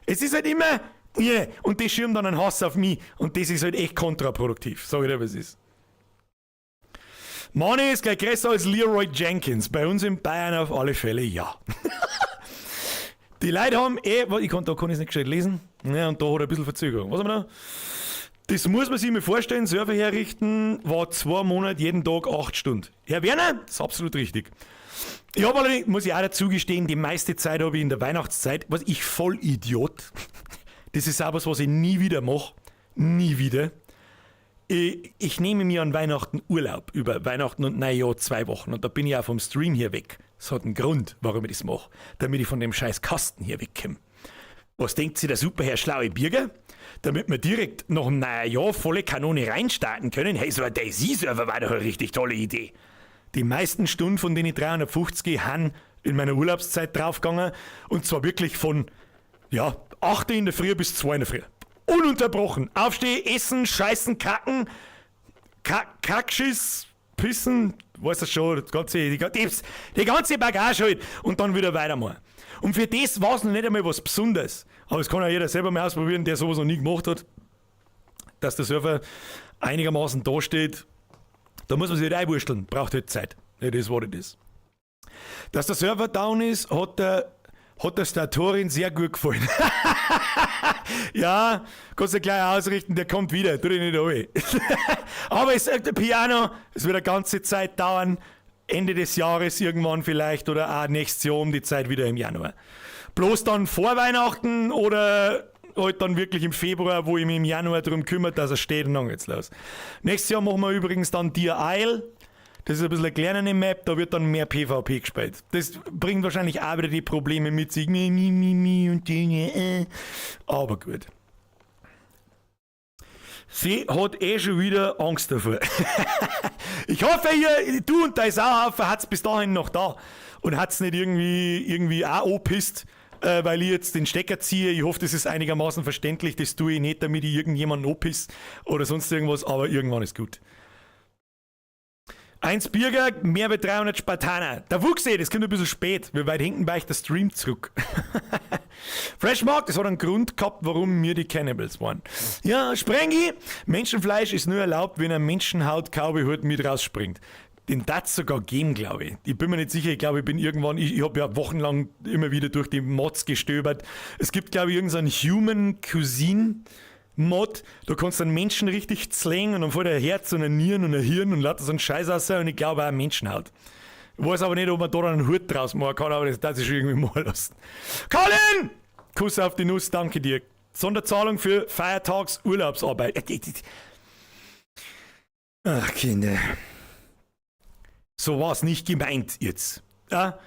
Es ist halt immer, yeah, und die schirmen dann einen Hass auf mich und das ist halt echt kontraproduktiv, sag ich dir, was ist. Mani ist gleich größer als Leroy Jenkins. Bei uns in Bayern auf alle Fälle ja. Die Leute haben eh, ich kann, da kann ich es nicht gescheit lesen. Ja, und da hat er ein bisschen Verzögerung. Was haben wir da? Das muss man sich mal vorstellen, Server herrichten war 2 Monate, jeden Tag 8 Stunden. Herr Werner, das ist absolut richtig. Ich habe allerdings, muss ich auch dazu gestehen, die meiste Zeit habe ich in der Weihnachtszeit, was ich voll Idiot, das ist auch was, was ich nie wieder mache. Nie wieder. Ich nehme mir an Weihnachten Urlaub, über Weihnachten und Neujahr 2 Wochen. Und da bin ich auch vom Stream hier weg. Das hat einen Grund, warum ich das mache. Damit ich von dem scheiß Kasten hier wegkomme. Was denkt sich der superherr schlaue Birger? Damit wir direkt nach dem neuen Jahr volle Kanone reinstarten können. Hey, so ein DayZ-Server war doch eine richtig tolle Idee. Die meisten Stunden von den 350 han in meiner Urlaubszeit draufgegangen. Und zwar wirklich von, ja, 8 in der Früh bis 2 in der Früh. Ununterbrochen. Aufstehen, essen, scheißen, kacken, Kackschiss, pissen, weißt du schon, das ganze, die ganze Bagage halt. Und dann wieder weitermachen. Und für das war es noch nicht einmal was Besonderes. Aber das kann ja jeder selber mal ausprobieren, der sowas noch nie gemacht hat. Dass der Server einigermaßen da steht, da muss man sich halt einwursteln. Braucht halt Zeit. It is what it is. Dass der Server down ist, hat der Statorin sehr gut gefallen. Ja, kannst du gleich ausrichten, der kommt wieder, tu dich nicht an. Aber es, der Piano, es wird eine ganze Zeit dauern. Ende des Jahres irgendwann vielleicht oder auch nächstes Jahr um die Zeit wieder im Januar. Bloß dann vor Weihnachten oder halt dann wirklich im Februar, wo ich mich im Januar darum kümmere, dass er steht, und dann geht's los. Nächstes Jahr machen wir übrigens dann Deer Isle. Das ist ein bisschen eine kleinere Map, da wird dann mehr PvP gespielt. Das bringt wahrscheinlich auch wieder die Probleme mit sich. Mi, mi, mi, mi und Dinge. Aber gut. Sie hat eh schon wieder Angst davor. Ich hoffe, ihr, du und dein Sauhaufen hat's bis dahin noch da und hat's nicht irgendwie auch angepisst, weil ich jetzt den Stecker ziehe. Ich hoffe, das ist einigermaßen verständlich. Das tue ich nicht, damit ich irgendjemanden anpiss oder sonst irgendwas, aber irgendwann ist gut. Eins Birger, mehr wie 300 Spartaner. Der Wuchse, das kommt ein bisschen spät. Wie weit hinten weicht der Stream zurück? Fresh Mark, das hat einen Grund gehabt, warum wir die Cannibals waren. Ja, Sprengi, Menschenfleisch ist nur erlaubt, wenn ein Menschenhaut-Cowboy-Hut mit rausspringt. Den darf's sogar geben, glaube ich. Ich bin mir nicht sicher, ich glaube, ich bin irgendwann, ich habe ja wochenlang immer wieder durch die Mods gestöbert. Es gibt, glaube ich, irgendeinen Human Cuisine Mod. Du kannst einen Menschen richtig zlängen und dann fällt ein Herz und ein Nieren und ein Hirn und lauter so ein Scheiß raus und ich glaube auch ein Menschenhaut. Ich weiß aber nicht, ob man da dann einen Hut draus machen kann, aber das darf ich schon irgendwie mal lassen. Colin! Kuss auf die Nuss, danke dir. Sonderzahlung für Feiertagsurlaubsarbeit. Ach, Kinder. So war es nicht gemeint jetzt. Ja?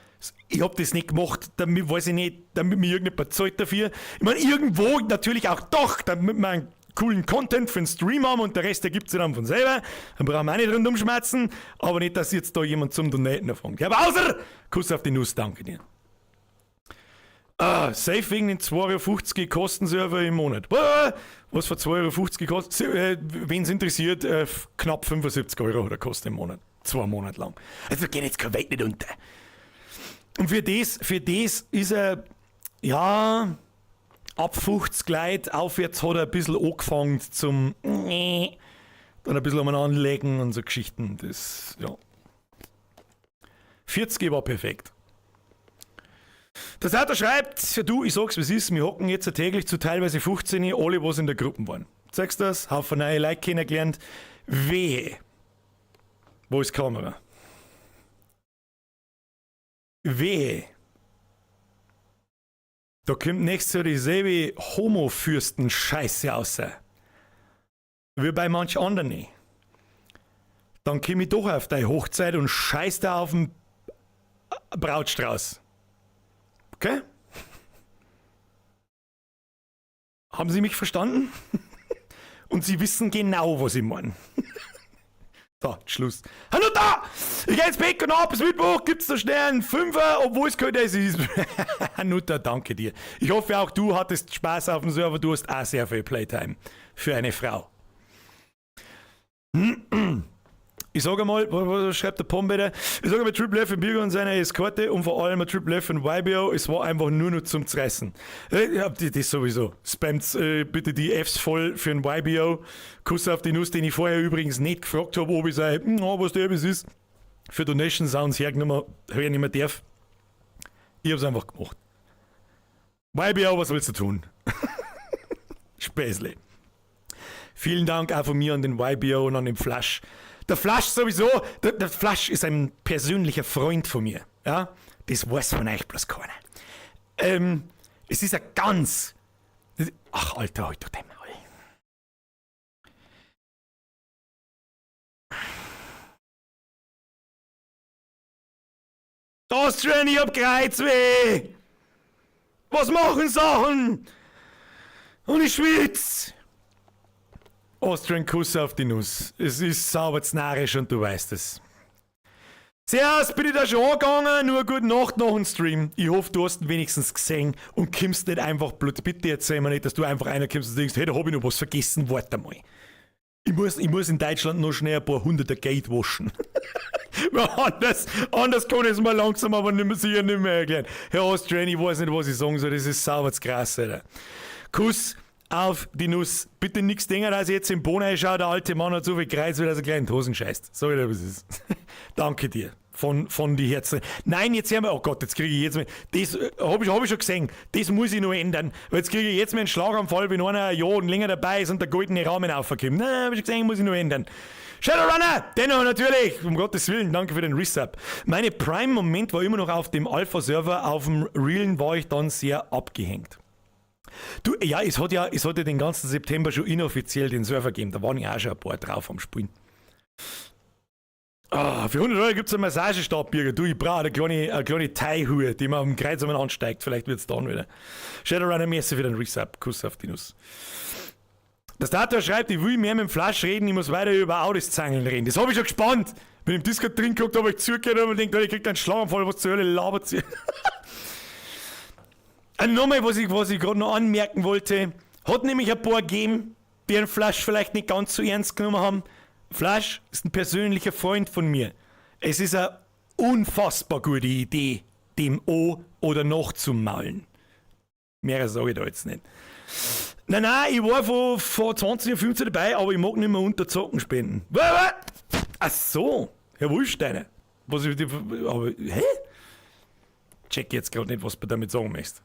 Ich hab das nicht gemacht, damit, weiß ich nicht, damit mir irgendjemand zahlt dafür. Ich meine, irgendwo natürlich auch doch, damit wir einen coolen Content für den Stream haben und der Rest ergibt sich dann von selber. Dann brauchen wir auch nicht rundum schmerzen, aber nicht, dass jetzt da jemand zum Donaten anfängt. Herr Bowser! Kuss auf die Nuss, danke dir. Ah, safe wegen den 2,50 Euro Kostenserver im Monat. Was für 2,50 Euro kostet? Wen es interessiert, knapp 75 Euro hat er kostet im Monat. 2 Monate lang. Also geht jetzt keine Welt nicht unter. Und für das ist er, ja, ab 50 Leute aufwärts hat er ein bisschen angefangen zum dann ein bisschen umeinander legen und so Geschichten. Das, ja. 40 war perfekt. Der Sater schreibt, du, ich sag's, wie es ist, wir hocken jetzt täglich zu teilweise 15, alle, was in der Gruppe waren. Sagst du das? Haufen neue Leute kennengelernt. Wehe. Wo ist die Kamera? Wehe. Da kommt nächstes Jahr dieselbe Homo-Fürsten-Scheiße raus. Wie bei manch anderen nicht. Dann komm ich doch auf deine Hochzeit und scheiß da auf den Brautstrauß. Okay? Haben Sie mich verstanden? Und Sie wissen genau, was ich meine. So, Schluss. Hallo da! Ich geh ins Bett und ab bis Mittwoch gibt's noch schnell einen Fünfer, obwohl es kein ist. Hanuta, danke dir. Ich hoffe, auch du hattest Spaß auf dem Server. Du hast auch sehr viel Playtime für eine Frau. Ich sage mal, was schreibt der Pom bitte? Ich sage mal, Triple F in Birger und seine Eskorte und vor allem Triple F in YBO, es war einfach nur noch zum Zreißen. Ja, das sowieso. Spamt bitte die Fs voll für ein YBO. Kuss auf die Nuss, den ich vorher übrigens nicht gefragt habe, ob ich sage, was der etwas ist. Für Donation Sounds hergenommen, hernehmen darf. Ich hab's einfach gemacht. YBO, was willst du tun? Späßle. Vielen Dank auch von mir an den YBO und an den Flash. Der Flash sowieso, der Flash ist ein persönlicher Freund von mir. Ja? Das weiß von euch bloß keiner. Es ist ein ganz. Ach, Alter, halt doch dein Maul. Austrian, ich hab Kreuzweh! Was machen Sachen? Und ich schwitz! Austrian, Kuss auf die Nuss. Es ist sauber narrisch und du weißt es. Servus, bin ich da schon angegangen? Nur gute Nacht nach dem Stream. Ich hoffe, du hast ihn wenigstens gesehen und kommst nicht einfach blöd. Bitte erzähl mir nicht, dass du einfach einer kommst und denkst, hey, da hab ich noch was vergessen, warte mal. Ich muss in Deutschland noch schnell ein paar hunderte Geld waschen. Anders kann ich es mir langsam aber nicht mehr, sicher nicht mehr erklären. Herr Austrian, ich weiß nicht, was ich sagen soll, das ist sauber zu krass, Alter. Kuss auf die Nuss. Bitte nichts denken, dass ich jetzt im Bohnen schaue, der alte Mann hat so viel Kreuz, wie er so kleinen Hosen scheißt. Sag ich dir, was es ist. Danke dir. Von die Herzen. Nein, jetzt hören wir, oh Gott, jetzt kriege ich jetzt mal, das hab ich schon gesehen, das muss ich noch ändern, weil jetzt kriege ich jetzt mal einen Schlaganfall, wenn einer ein Jahr und länger dabei ist und der goldene Rahmen aufkommt. Nein, hab ich schon gesehen, muss ich noch ändern. Shadowrunner, dennoch natürlich, um Gottes Willen, danke für den Resub. Meine Prime-Moment war immer noch auf dem Alpha-Server, auf dem Realen war ich dann sehr abgehängt. Du, ja, es hat ja den ganzen September schon inoffiziell den Server gegeben, da waren ja auch schon ein paar drauf am Spielen. Ah, für 100 Euro gibt es einen Massagestab, Birger. Du, ich brauche eine kleine Thai-Hure, die man am Kreuz einmal ansteigt. Vielleicht wird es dann wieder. Shadowrunner, merci für den Resub. Kuss auf die Nuss. Der Stator schreibt, ich will mehr mit dem Flasch reden, ich muss weiter über Audis zangeln reden. Das habe ich schon gespannt. Bin im Discord drin geguckt, habe ich zugehört und denkt, ich krieg einen Schlaganfall, was zur Hölle labert sie? Nochmal, was ich gerade noch anmerken wollte, hat nämlich ein paar gegeben, die einen Flasch vielleicht nicht ganz so ernst genommen haben. Flasch ist ein persönlicher Freund von mir. Es ist eine unfassbar gute Idee, dem O oder noch zu maulen. Mehr sage ich da jetzt nicht. Nein, nein, ich war vor 20 oder 15 dabei, aber ich mag nicht mehr unter Zocken spenden. Ach so, Herr Wulsteiner. Was ich, aber, hä? Check jetzt gerade nicht, was du damit sagen möchtest.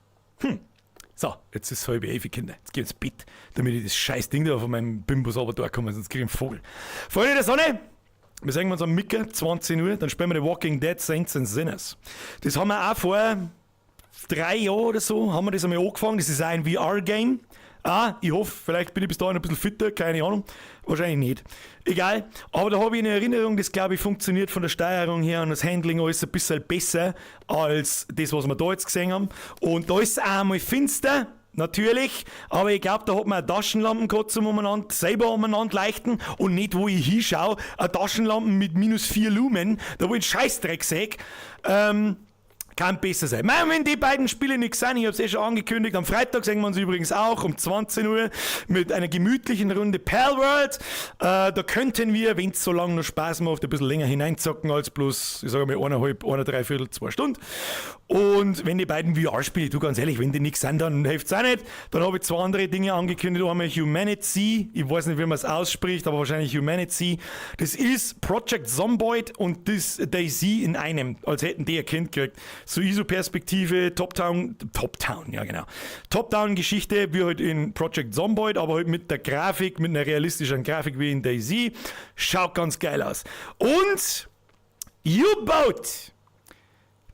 So, jetzt ist 10:30, Kinder. Jetzt geh ich ins Bett, damit ich das scheiß Ding da von meinem Bimbus runterkomme, sonst krieg ich einen Vogel. Freunde der Sonne, wir sehen uns am Mittag, 20 Uhr, dann spielen wir The Walking Dead Saints and Sinners. Das haben wir auch vor 3 Jahren oder so, haben wir das einmal angefangen. Das ist auch ein VR-Game. Ah, ich hoffe, vielleicht bin ich bis dahin ein bisschen fitter, keine Ahnung. Wahrscheinlich nicht. Egal. Aber da habe ich eine Erinnerung, das, glaube ich, funktioniert von der Steuerung her und das Handling alles ein bisschen besser als das, was wir da jetzt gesehen haben. Und da ist es auch einmal finster. Natürlich, aber ich glaube, da hat man eine Taschenlampen gehabt zum umeinander, selber umeinander leichten und nicht, wo ich hinschaue, eine Taschenlampen mit minus 4 Lumen, da wo ich einen Scheißdreck sehe. Kann besser sein. Mei, wenn die beiden Spiele nichts sind, ich habe es eh schon angekündigt, am Freitag sehen wir uns übrigens auch um 20 Uhr mit einer gemütlichen Runde Palworld. Da könnten wir, wenn es so lange noch Spaß macht, ein bisschen länger hineinzocken als bloß, ich sage mal, eineinhalb, eine, dreiviertel, 2 Stunden. Und wenn die beiden VR-Spiele, du, ganz ehrlich, wenn die nichts sind, dann hilft es auch nicht. Dann habe ich zwei andere Dinge angekündigt. Einmal Humanity, ich weiß nicht, wie man es ausspricht, aber wahrscheinlich Humanity. Das ist Project Zomboid und das DayZ in einem, als hätten die ein Kind gekriegt. So ISO-Perspektive, Top-Down, Top-Down, ja genau. Top-Down-Geschichte, wie halt in Project Zomboid, aber halt mit der Grafik, mit einer realistischen Grafik wie in DayZ. Schaut ganz geil aus. Und U-Boat!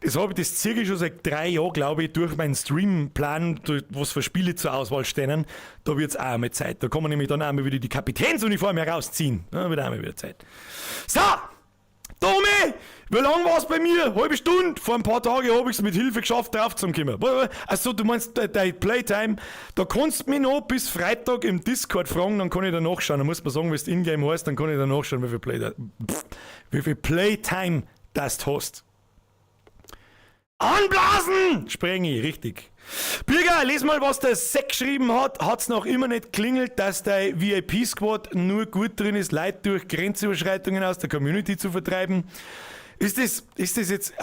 Das ziehe ich schon seit 3 Jahren, glaube ich, durch meinen Streamplan, was für Spiele zur Auswahl stehen. Da wird es auch einmal Zeit. Da kann man nämlich dann auch mal wieder die Kapitänsuniform herausziehen. Da wird auch mal wieder Zeit. So! Domi! Wie lang war es bei mir? Halbe Stunde. Vor ein paar Tagen habe ich es mit Hilfe geschafft, drauf zu kommen. Also, du meinst dein Playtime, da kannst du mich noch bis Freitag im Discord fragen, dann kann ich da nachschauen. Da muss man sagen, wie es Ingame heißt, dann kann ich da nachschauen, wie viel Playtime das du hast. Anblasen! Sprengi, richtig. Birger, les mal, was der Seck geschrieben hat. Hat's noch immer nicht klingelt, dass der VIP-Squad nur gut drin ist, Leute durch Grenzüberschreitungen aus der Community zu vertreiben? Ist das jetzt,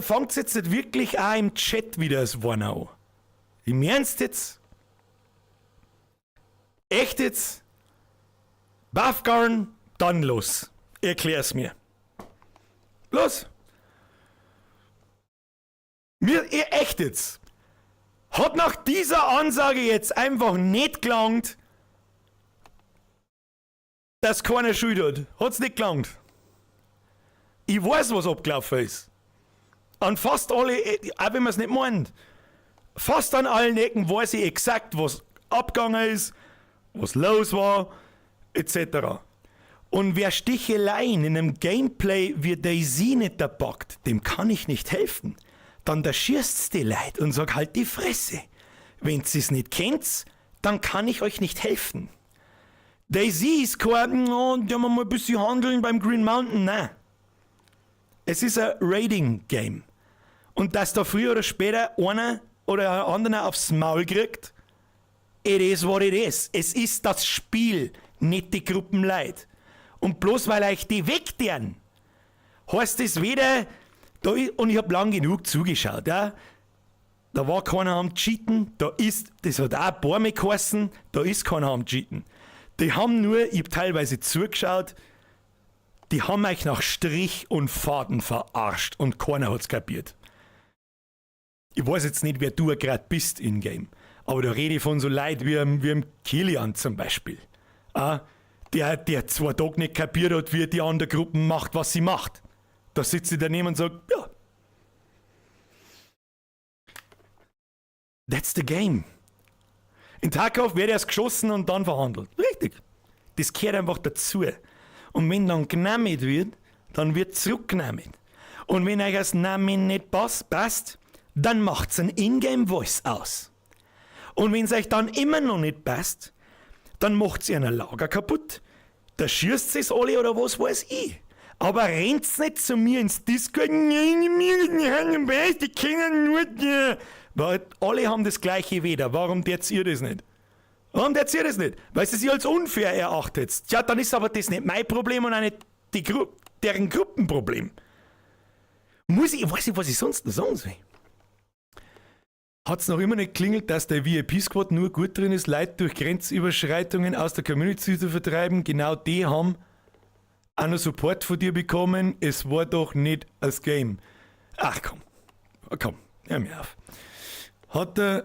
fängt jetzt nicht wirklich auch im Chat wieder das Warnen an? Im Ernst jetzt? Echt jetzt? Buffgarn, dann los. Erklär's mir. Los! Mir, ihr, echt jetzt? Hat nach dieser Ansage jetzt einfach nicht gelangt, dass keiner Schuld hat? Hat's nicht gelangt? Ich weiß, was abgelaufen ist. An fast alle, auch wenn man es nicht meint, fast an allen Ecken weiß ich exakt, was abgegangen ist, was los war, etc. Und wer Sticheleien in einem Gameplay wie DayZ nicht da packt, dem kann ich nicht helfen. Dann da schießt's die Leute und sag: Halt die Fresse. Wenn es nicht kennt, dann kann ich euch nicht helfen. DayZ ist kein, oh, der wir mal ein bisschen handeln beim Green Mountain. Nein. Es ist ein Raiding-Game. Und dass da früher oder später einer oder ein anderer aufs Maul kriegt, it is what it is. Es ist das Spiel, nicht die Gruppenleid. Und bloß weil euch die wegtern, heißt es weder, da, und ich habe lang genug zugeschaut, ja. Da war keiner am Cheaten, da ist, das hat auch ein paar Mal geheißen, da ist keiner am Cheaten. Die haben nur, ich hab teilweise zugeschaut, die haben euch nach Strich und Faden verarscht und keiner hat's kapiert. Ich weiß jetzt nicht, wer du gerade bist in-game, aber da rede ich von so Leuten wie am Kilian zum Beispiel. Ah, der 2 Tage nicht kapiert hat, wie die andere Gruppen macht, was sie macht. Da sitzt sie daneben und sagt, ja. That's the game. In Tarkov wird erst geschossen und dann verhandelt. Richtig. Das gehört einfach dazu. Und wenn dann genehmigt wird, dann wird zurückgenehmigt. Und wenn euch das Name nicht passt, dann macht's ein Ingame-Voice aus. Und wenn es euch dann immer noch nicht passt, dann macht's ihr ein Lager kaputt. Da schießt es alle oder was weiß ich. Aber rennt's nicht zu mir ins Discord, die kennen nur die. Weil alle haben das gleiche Wetter. Warum tät ihr das nicht? Warum tät ihr das nicht? Weil sie sich als unfair erachtet. Tja, dann ist aber das nicht mein Problem und auch nicht die Gru deren Gruppenproblem. Ich weiß nicht, was ich sonst noch sagen soll. Hat es noch immer nicht klingelt, dass der VIP-Squad nur gut drin ist, Leute durch Grenzüberschreitungen aus der Community zu vertreiben? Genau die haben auch noch Support von dir bekommen. Es war doch nicht das Game. Ach komm, komm, hör mir auf. Hat der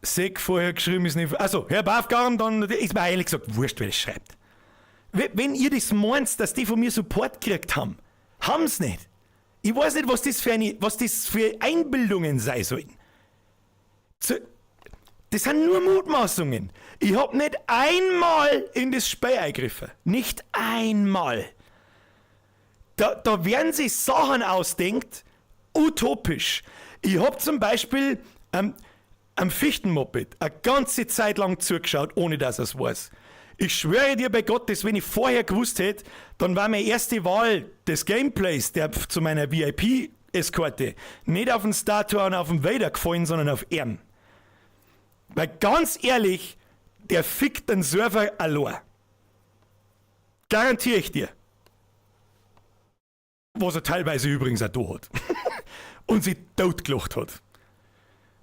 Sek vorher geschrieben ist nicht. Also, Herr Bafgarn, dann ist mir ehrlich gesagt wurscht, wer das schreibt. Wenn ihr das meint, dass die von mir Support gekriegt haben, haben's nicht. Ich weiß nicht, was das für Einbildungen sein sollen. Das sind nur Mutmaßungen. Ich hab nicht einmal in das Spiel eingegriffen. Nicht einmal. Da werden sich Sachen ausdenkt, utopisch. Ich hab zum Beispiel am Fichtenmoped eine ganze Zeit lang zugeschaut, ohne dass er's weiß. Ich schwöre dir bei Gott, dass wenn ich vorher gewusst hätte, dann war meine erste Wahl des Gameplays, der zu meiner VIP-Eskorte, nicht auf den Stator und auf den Vader gefallen, sondern auf ihn. Weil ganz ehrlich, der fickt den Server allein. Garantiere ich dir. Was er teilweise übrigens auch da hat. Und sie totgelacht hat.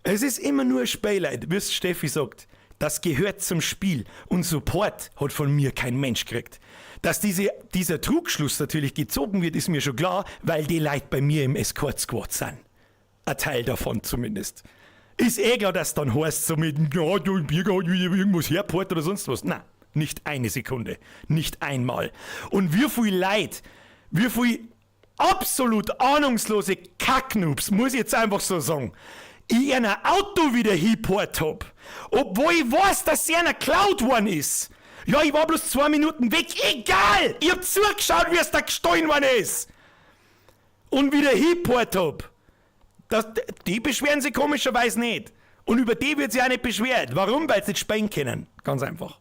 Es ist immer nur ein Spiel, Leute, wie es Steffi sagt. Das gehört zum Spiel. Und Support hat von mir kein Mensch gekriegt. Dass dieser Trugschluss natürlich gezogen wird, ist mir schon klar, weil die Leute bei mir im Escort Squad sind. Ein Teil davon zumindest. Ist eh klar, dass dann heißt so mit, ja, du Birger hat wieder irgendwas herport oder sonst was. Nein, nicht eine Sekunde. Nicht einmal. Und wie viel Leid, wie viel absolut ahnungslose Kacknoobs, muss ich jetzt einfach so sagen, ich ein Auto wieder hinport hab, obwohl ich weiß, dass sie einer geklaut worden ist. Ja, ich war bloß 2 Minuten weg. Egal! Ich hab zugeschaut, wie es da gestohlen worden ist. Und wieder hinport hab. Die beschweren sich komischerweise nicht. Und über die wird sich auch nicht beschwert. Warum? Weil sie nicht spielen können. Ganz einfach.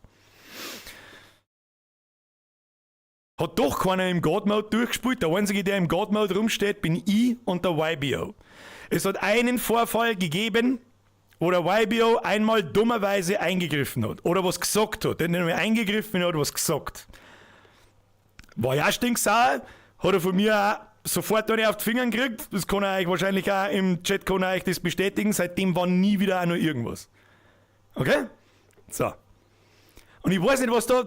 Hat doch keiner im God-Mode durchgespielt. Der Einzige, der im God-Mode rumsteht, bin ich und der YBO. Es hat einen Vorfall gegeben, wo der YBO einmal dummerweise eingegriffen hat. Oder was gesagt hat. Der nicht mehr eingegriffen hat, was gesagt. War ja stinksauer, hat er von mir auch sofort eine auf die Finger gekriegt. Das kann er euch wahrscheinlich auch im Chat kann er euch das bestätigen. Seitdem war nie wieder auch noch irgendwas. Okay? So. Und ich weiß nicht, was da.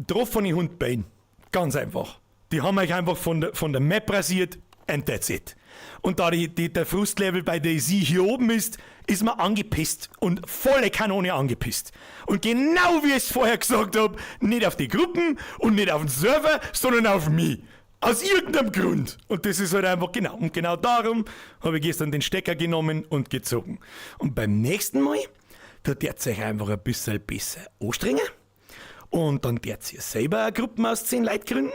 Drauf von den Hund Bein. Ganz einfach. Die haben euch einfach von der Map rasiert and that's it. Und da der Frustlevel bei DayZ hier oben ist, ist man angepisst und volle Kanone angepisst. Und genau wie ich es vorher gesagt hab, nicht auf die Gruppen und nicht auf den Server, sondern auf mich. Aus irgendeinem Grund. Und das ist halt einfach genau. Und genau darum habe ich gestern den Stecker genommen und gezogen. Und beim nächsten Mal, da dert's euch einfach ein bisschen besser anstrengen. Und dann dert's ihr selber eine Gruppe aus 10 Leuten gründen.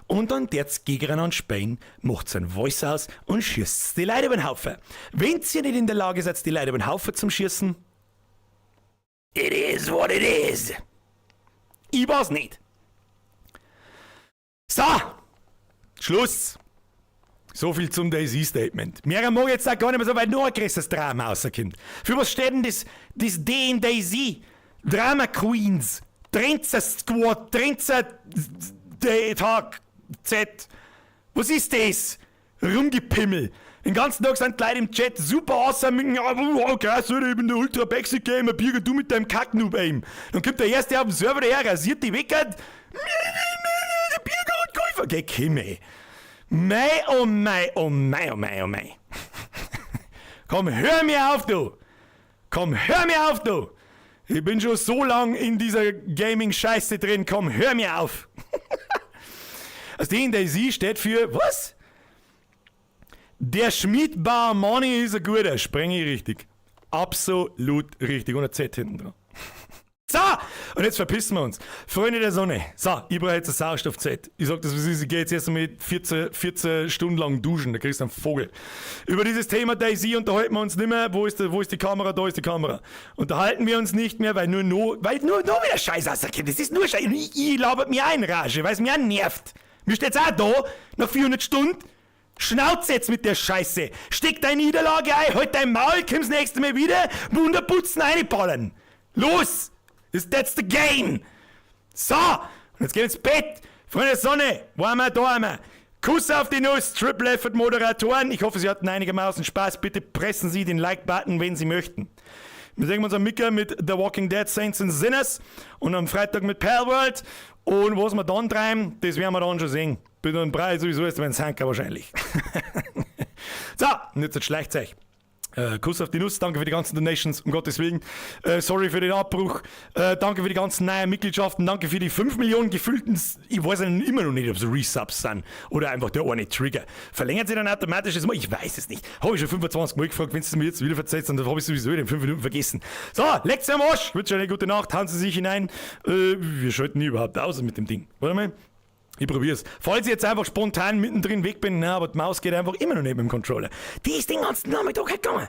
Und dann dert's gegeneinander spielen, macht's ein Voice aus und schießt die Leute über den Haufen. Wenn ihr nicht in der Lage seid, die Leute über den Haufen zum Schießen, it is what it is. Ich war's nicht. So, Schluss. So viel zum DayZ-Statement. Mehr mag ich jetzt auch gar nicht mehr so, weil noch ein größeres Drama rauskommt. Für was steht denn das D in DayZ? Drama Queens, Trenzer Squad, Trenzer Tag, Z. Was ist das? Rumgepimmel. Den ganzen Tag sind die Leute im Chat super awesome. Ja, oh, krass, oder? Ich bin der Ultra Basic Gamer. Birger, du mit deinem Kacknoob aim. Dann kommt der Erste auf den Server daher, rasiert die weg. Der Birger hat geholfen. Geh, komm, ey. Mei, oh mei, oh mei, oh mei, oh mei. Komm, hör mir auf, du. Komm, hör mir auf, du. Ich bin schon so lang in dieser Gaming-Scheiße drin. Komm, hör mir auf. Also die in DayZ steht für, was? Der Schmiedbauer Mani ist ein guter. Spreng ich richtig. Absolut richtig. Und ein Z hinten dran. So, und jetzt verpissen wir uns. Freunde der Sonne. So, ich brauche jetzt ein Sauerstoff-Z. Ich sag das, was ist, ich geh jetzt erst einmal 14 Stunden lang duschen, da kriegst du einen Vogel. Über dieses Thema DayZ unterhalten wir uns nicht mehr. Wo ist die Kamera? Da ist die Kamera. Unterhalten wir uns nicht mehr, weil nur wieder Scheiß rauskommt. Das ist nur Scheiß. Ich labert mir ein, Rage, weil's mir auch nervt. Mir steht's auch da, nach 400 Stunden. Schnauze jetzt mit der Scheiße. Steck deine Niederlage ein, halt dein Maul, kommst nächstes Mal wieder, Wunderputzen reinballern. Los! That's the game! So, und jetzt gehen wir ins Bett. Freunde der Sonne, waren wir, da einmal. Kuss auf die Nuss, Triple Effort Moderatoren. Ich hoffe, Sie hatten einigermaßen Spaß. Bitte pressen Sie den Like-Button, wenn Sie möchten. Wir sehen uns am Mittwoch mit The Walking Dead, Saints and Sinners und am Freitag mit Palworld. Und was wir dann treiben, das werden wir dann schon sehen. Bin dann breit sowieso erst, wenn es Hanker wahrscheinlich. So, und jetzt schleicht euch. Kuss auf die Nuss, danke für die ganzen Donations, um Gottes Willen. Sorry für den Abbruch. Danke für die ganzen neuen Mitgliedschaften, danke für die 5 Millionen gefühlten. Ich weiß ja immer noch nicht, ob es Resubs sind oder einfach der eine Trigger. Verlängert sich dann automatisch das Mal? Ich weiß es nicht. Habe ich schon 25 Mal gefragt, wenn du es mir jetzt wieder verzeiht, dann habe ich sowieso wieder in 5 Minuten vergessen. So, leckt's am Arsch! Ich wünsche euch eine gute Nacht, hauen Sie sich hinein. Wir schalten überhaupt aus mit dem Ding. Warte mal. Ich probier's. Falls ich jetzt einfach spontan mittendrin weg bin, na, aber die Maus geht einfach immer noch nicht mit dem Controller. Die ist den ganzen Nachmittag nicht gegangen.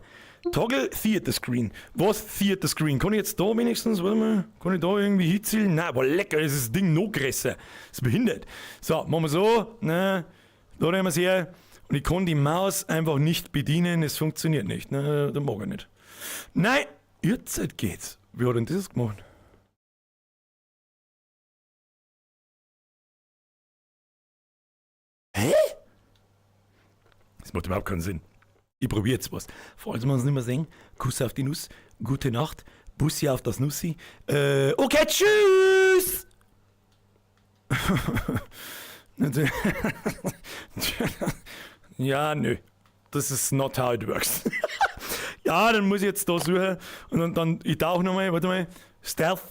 Toggle Theater Screen. Was Theater Screen? Kann ich jetzt da wenigstens, warte mal, kann ich da irgendwie hinzielen? Nein, aber lecker, ist das Ding noch größer. Das ist behindert. So, machen wir so, na, da nehmen wir es her. Und ich kann die Maus einfach nicht bedienen, es funktioniert nicht. Na, das mag ich nicht. Nein, jetzt geht's. Wie hat denn das gemacht? Hä? Das macht überhaupt keinen Sinn. Ich probiere jetzt was. Falls wir uns nicht mehr sehen, Kuss auf die Nuss, gute Nacht, Bussi auf das Nussi. Okay, tschüss! Ja, nö. Das ist not how it works. Ja, dann muss ich jetzt da suchen und dann ich tauche nochmal, warte mal, Stealth.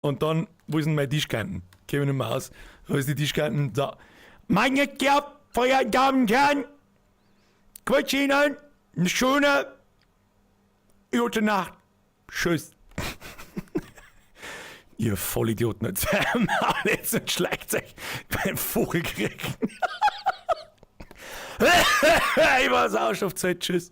Und dann, wo ist denn meine Tischkanten? Geh ich nicht mehr aus. Wo ist die Tischkanten? Da. Meine sehr verehrten Damen und Herren, ich wünsche Ihnen eine schöne gute Nacht. Tschüss. Ihr Vollidioten, jetzt jetzt und schleicht euch beim Vogelkrieg. Ich war's auch schon auf Zeit. Tschüss.